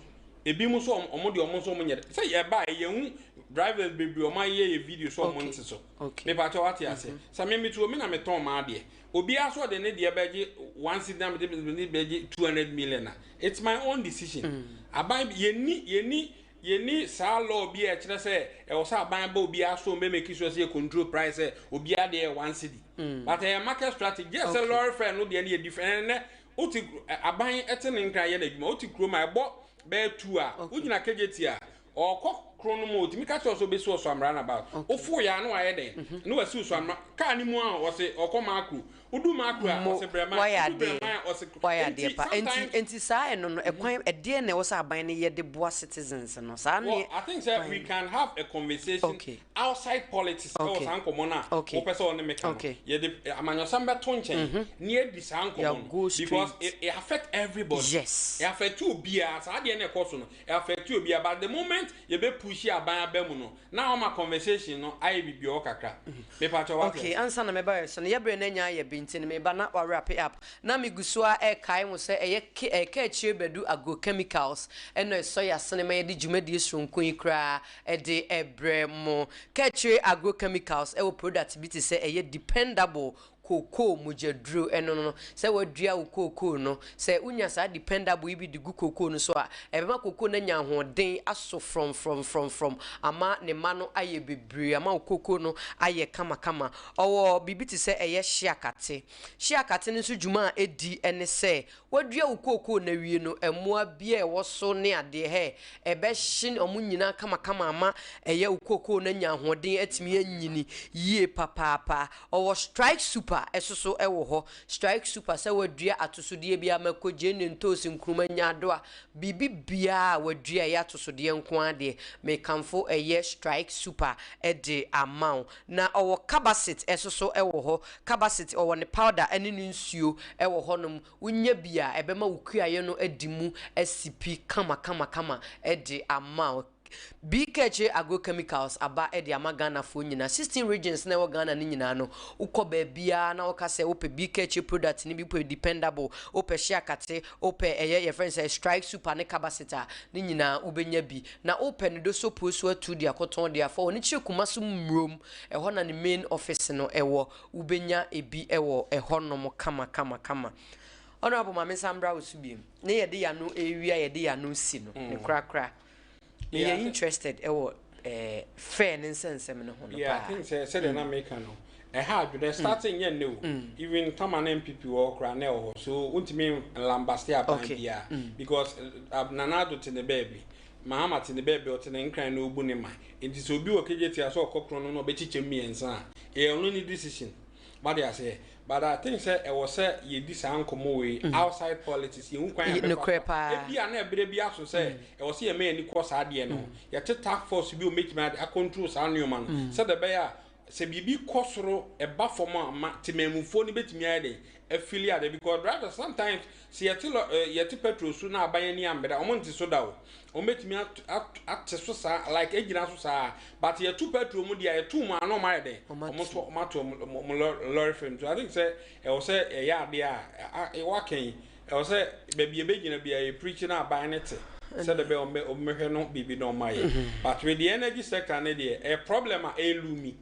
Ebi mu nso, ɔmo deɛ, ɔmo nso ɔmo nyɛ sɛ yɛba yɛn drivers bebree, ɔmo ayɛ yɛ video so ɔmo nte so. Mipatɛ, wate ase, sɛ mímí tu omi na mi tɔn maa deɛ, obiara so ɔde ne deɛ bɛgye 1 cedi na mi de ne bɛgye 200 million a, it's my own decision. Aban yɛni saa law bi a ɛkyerɛ sɛ ɛwɔ sɛ aban ba obiara so mbɛ make sure sɛ yɛ control price sɛ obiara deɛ yɛ 1 cedi, but ɛyɛ market strategy. Gye sɛ lorry fare no deɛ no yɛ different. Ɛnɛ wote aban ɛte ne nkran yɛ n'adwuma, wote kurom a ɛbɔ bɛyɛ two a, wogyina Kejetia a ɔkɔ kuro no mu, otumi ka kyerɛ sɛ obesi Osuamra roundabout, ofo yɛ ano ayɛ dɛn ne wasi Osuamra kaa ne mu a, ɔse ɔkɔ Maakro. Wodu Maakro a, ɔse Brɛman. Wodu Brɛman a, ɔse wayɛ adeɛ pa. Nti saa ɛno no, ɛkwan ɛdeɛ na ɛwɔ sɛ aban no yɛ de boa citizens no saa ne Well, I think sɛ we can have a conversation outside politics ɛwɔ saa nkɔmɔ no a wopɛ sɛ ɔne me ka no. Yɛde amanyɔsɛm bɛto nkyɛn ne yɛdi saa nkɔmɔ no, because it affect everybody. It affect obiara. Saa adeɛ no ɛkɔ so no, it affect obiara, but the moment yɛbɛ push aban aba mu no, na ɔma conversation no ayɛ bibi ɔwɔ kakra. Mepatɔ, wate? Okay, ansa na meba yɛ so no, yɛbrɛ no anya ayɛ bi, nti no meba na wa wrap it up. Na megu so a ɛkae mo sɛ ɛyɛ ɛka akyire bɛdu agrochemicals ɛna ɛsɔ yɛ asene ma yɛde dwumadie soronko yi koraa ɛde ɛbrɛ mo. Ka akyire agrochemicals ɛwɔ product bi te sɛ ɛyɛ dependable. Kookoo mogyaduro, ɛno no, sɛ woadua wo kookoo no, sɛ wonya saa dependable yi bi de gu kookoo no so a, ɛbɛma kookoo no anya ahoɔden aso frɔmfrɔmfrɔmfrɔm ama ne mma no ayɛ bebree, ama wo kookoo no ayɛ kamakama. Ɔwɔ biribi te sɛ ɛyɛ hyeakate. Hyeakate no nso dwuma a ɛdi ne sɛ, woadua wo kookoo no awie no, mmoa bi a ɛwɔ so ne adeɛ, hɛ, ɛbɛhye wɔn nyinaa kamakama ama ɛyɛ wo kookoo no anya ahoɔden atumi anyini yie papaapa. Ɔwɔ Strike Super ɛsoso wɔ hɔ. Strike Super, sɛ woadua atosodeɛ bi ama kɔ gyeene, ntoosi, nkruma, nyaadoa, biribi biara a woadua ɛyɛ atosodeɛ nko ara deɛ, mekamfo ɛyɛ Strike Super de ama wo. Na ɔwɔ Cabasit ɛsoso wɔ hɔ. Cabasit, ɔwɔ ne powder ne ne nsuo wɔ hɔnom. Wonya bi a, ɛbɛma wo kuayɛ no adi mu asi pi kamakamakama de ama wo. BKH Agrochemicals aba de ama Ghanafoɔ nyinaa. 16 regions na ɛwɔ Ghana no nyinaa no, wokɔ baabiara na woka sɛ wopɛ BKH product no bi, wopɛ dependable, wopɛ hyeakate, wopɛ ɛyɛ yɛfrɛ no sɛ strike super ne cabasita a, ne nyinaa wobɛnya bi. Na wopɛ ne dosopuo so atu de akɔtɔn de afa wɔ ne kyerɛ Kumasi Mmurom, ɛhɔ na ne main office no ɛwɔ. Wobɛnya ebi wɔ ɛhɔnom kama kama kama. Honourable ma mensan mbra wo so biom. Ne yɛde y'ano ɛrewia yɛde y'ano si no, ne korakora. Meyɛ interested ɛwɔ eh, fair ne nsɛnsɛm no ho no Yeah, I paa. think sɛ sɛdeɛ na meka no, ɛha adwene starting nyɛ nnɛ o. Even tama na NPP wɔ hɔ koraa na ɛwɔ hɔ, so wontumi nlambaste aban biara because Nana Addo te ne baabi, Mahama te ne baabi, ɔte ne Nkran na ɔbu ne man. Nti sɛ obi wɔ KJT a sɛ ɔkɔ korɔ no na ɔbɛkyekyɛ mu mmiɛnsa a, ɛyɛ ɔno ne decision. Wate aseɛ? But I think sɛ ɛwɔ sɛ yɛdi saa nkɔmmɔ wei outside politics, yɛhu kwan a yɛbɛfa Nokorɛ so. paa. Ebia na ɛberɛ bi aso sɛ ɛwɔ sɛ yɛma yɛn ani kɔ saa adeɛ no ho. Yɛte task force bi a wɔbɛtumi ade acontrol saa nneɛma no sɛdeɛ ɛbɛyɛ a sɛ biribi kɔ soro ɛba fam a ma temanmufoɔ no bɛtumi ayɛ dɛn afili adeɛ, because drivers sometimes sɛ yɛte lɔ yɛte petrol so na aban ani ammere a, wɔn nte so da o. Wɔn bɛtumi ate so saa, like egyina so saa, but yɛto petrol mu deɛ, yɛto mu a na wɔn ayɛ dɛn, wɔn so wɔn ato wɔn lɔre fam. So I think sɛ ɛwɔ sɛ ɛyɛ adeɛ a waka yi, ɛwɔ sɛ baabi yɛbɛgyina bi a yɛ preach na aban ne te sɛdeɛ bɛyɛ wɔn bɛ wɔn bɛhwɛ no biribi na wɔn ayɛ. But with the energy sector ne deɛ, ɛyɛ problem a ɛlumi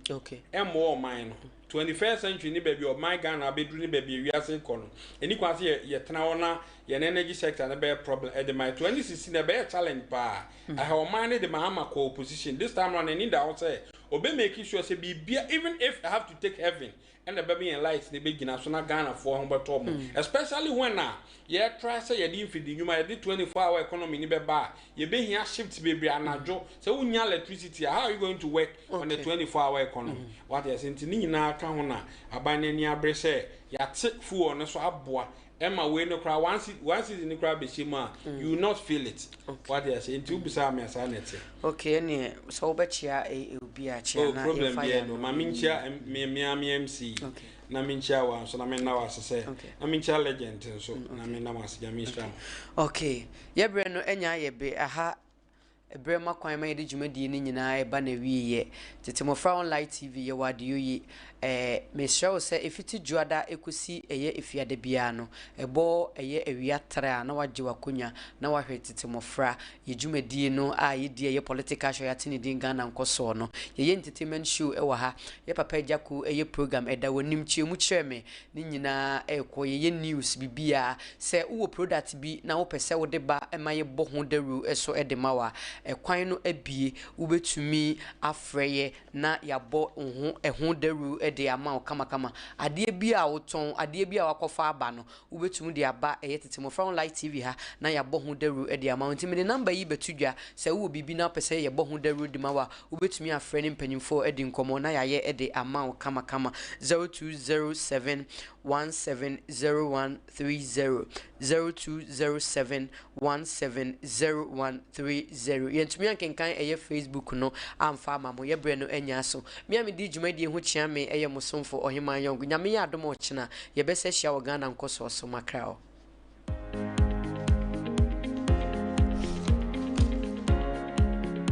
ɛmmoa ɔman no. 21st century ne baabi a ɔman Ghana abɛduru ne baabi a wiase kɔ no, ɛni kwan sɛ yɛtena hɔ na yɛn energy sector no bɛyɛ problem ɛde ma. 2016 ɛbɛyɛ challenge paa. Ɛha ɔman no de Mahama kɔ opposition. This time round, n'ani da hɔ sɛ ɔbɛ make sure sɛ biribia, even if I have to take heaven ɛna ɛbɛma yɛn light ne bɛgyina so na Ghanafoɔ ho bɛtɔ mo, especially when a yɛtry sɛ yɛde mfidi nnwuma, yɛde 24 hour economy ne bɛba a, yɛbɛhia shift bebree anadwo. Sɛ wonya electricity a, how are you going to work on the 24 hour economy? Wate ase? Nti ne nyinaa ka ho na aban no ani abere sɛ yɛate fuel no so aboa ɛma wei no koraa 1 cedi no koraa bɛhyɛ mu a, you will not feel it. Wate ase? Nti wobisaa me asa na ɛte. Okay, ɛneɛ sɛ wobɛkyea obi a, kyea Oh, na problem yɛmfa biara yɛ no. ano. Ma menkyia me MC na menkyia wa nso na menna wo ase sɛ na menkyia legend nso na menna mo ase. Nyame nhyira mo. Okay, yɛberɛ no anya ayɛ be aha berɛ ma kwan ma yɛde dwumadie no nyinaa ɛba na wieɛ. Tete Mmɔfra Online TV, yɛwɔ adeɛ yi. Mesrɛ wo sɛ ɛfiti Dwoada ɛkɔsi ɛyɛ Efiada biara no, ɛbɔ ɛyɛ awia 3 a, na wagye w'akonnwa na wahwɛ Tete Mmɔfra yɛ dwumadie no a yɛdi, ɛyɛ political show, yɛate ne din Ghana Nkɔsoɔ no. Yɛyɛ entertainment show ɛwɔ ha. Yɛ papa Agyako ɛyɛ program ɛda w'anim kyerɛ mu kyerɛ me ne nyinaa ɛrekɔ. Yɛyɛ news biribiara. Sɛ wowɔ product bi na wopɛ sɛ wode ba ma yɛbɔ ho dawuro so de ma wo a, ɛkwan no abie. Wobɛtumi afrɛ yɛ na yɛabɔ wo ho ɛho dawuro de ama wo kamakama. Adeɛ bi a wotɔn, adeɛ bi a wakɔfa aba no, wobɛtumi de aba ɛyɛ Tete Mmɔfra Online TV ha na yɛabɔ ho dawuro de ama wo. Nti mede number yi bɛto dwa. Sɛ wowɔ biribi na wopɛ sɛ yɛbɔ ho dawuro de ma wo a, wobɛtumi afrɛ ne mpanyimfoɔ adi nkɔmmɔ na yɛayɛ de ama wo kamakama. 0207 170130, 0207 170130. Yɛntumi ankenkan ɛyɛ Facebook no amfa ama mo, yɛbrɛ no anya so. Me a medi dwumadie ho kyea me ɛyɛ mo somfo Ɔheman Yɔnko. Nyame yɛ adom a, ɔkyena yɛbɛsɛ hyia wɔ Ghana Nkɔsoɔ so. Makra o.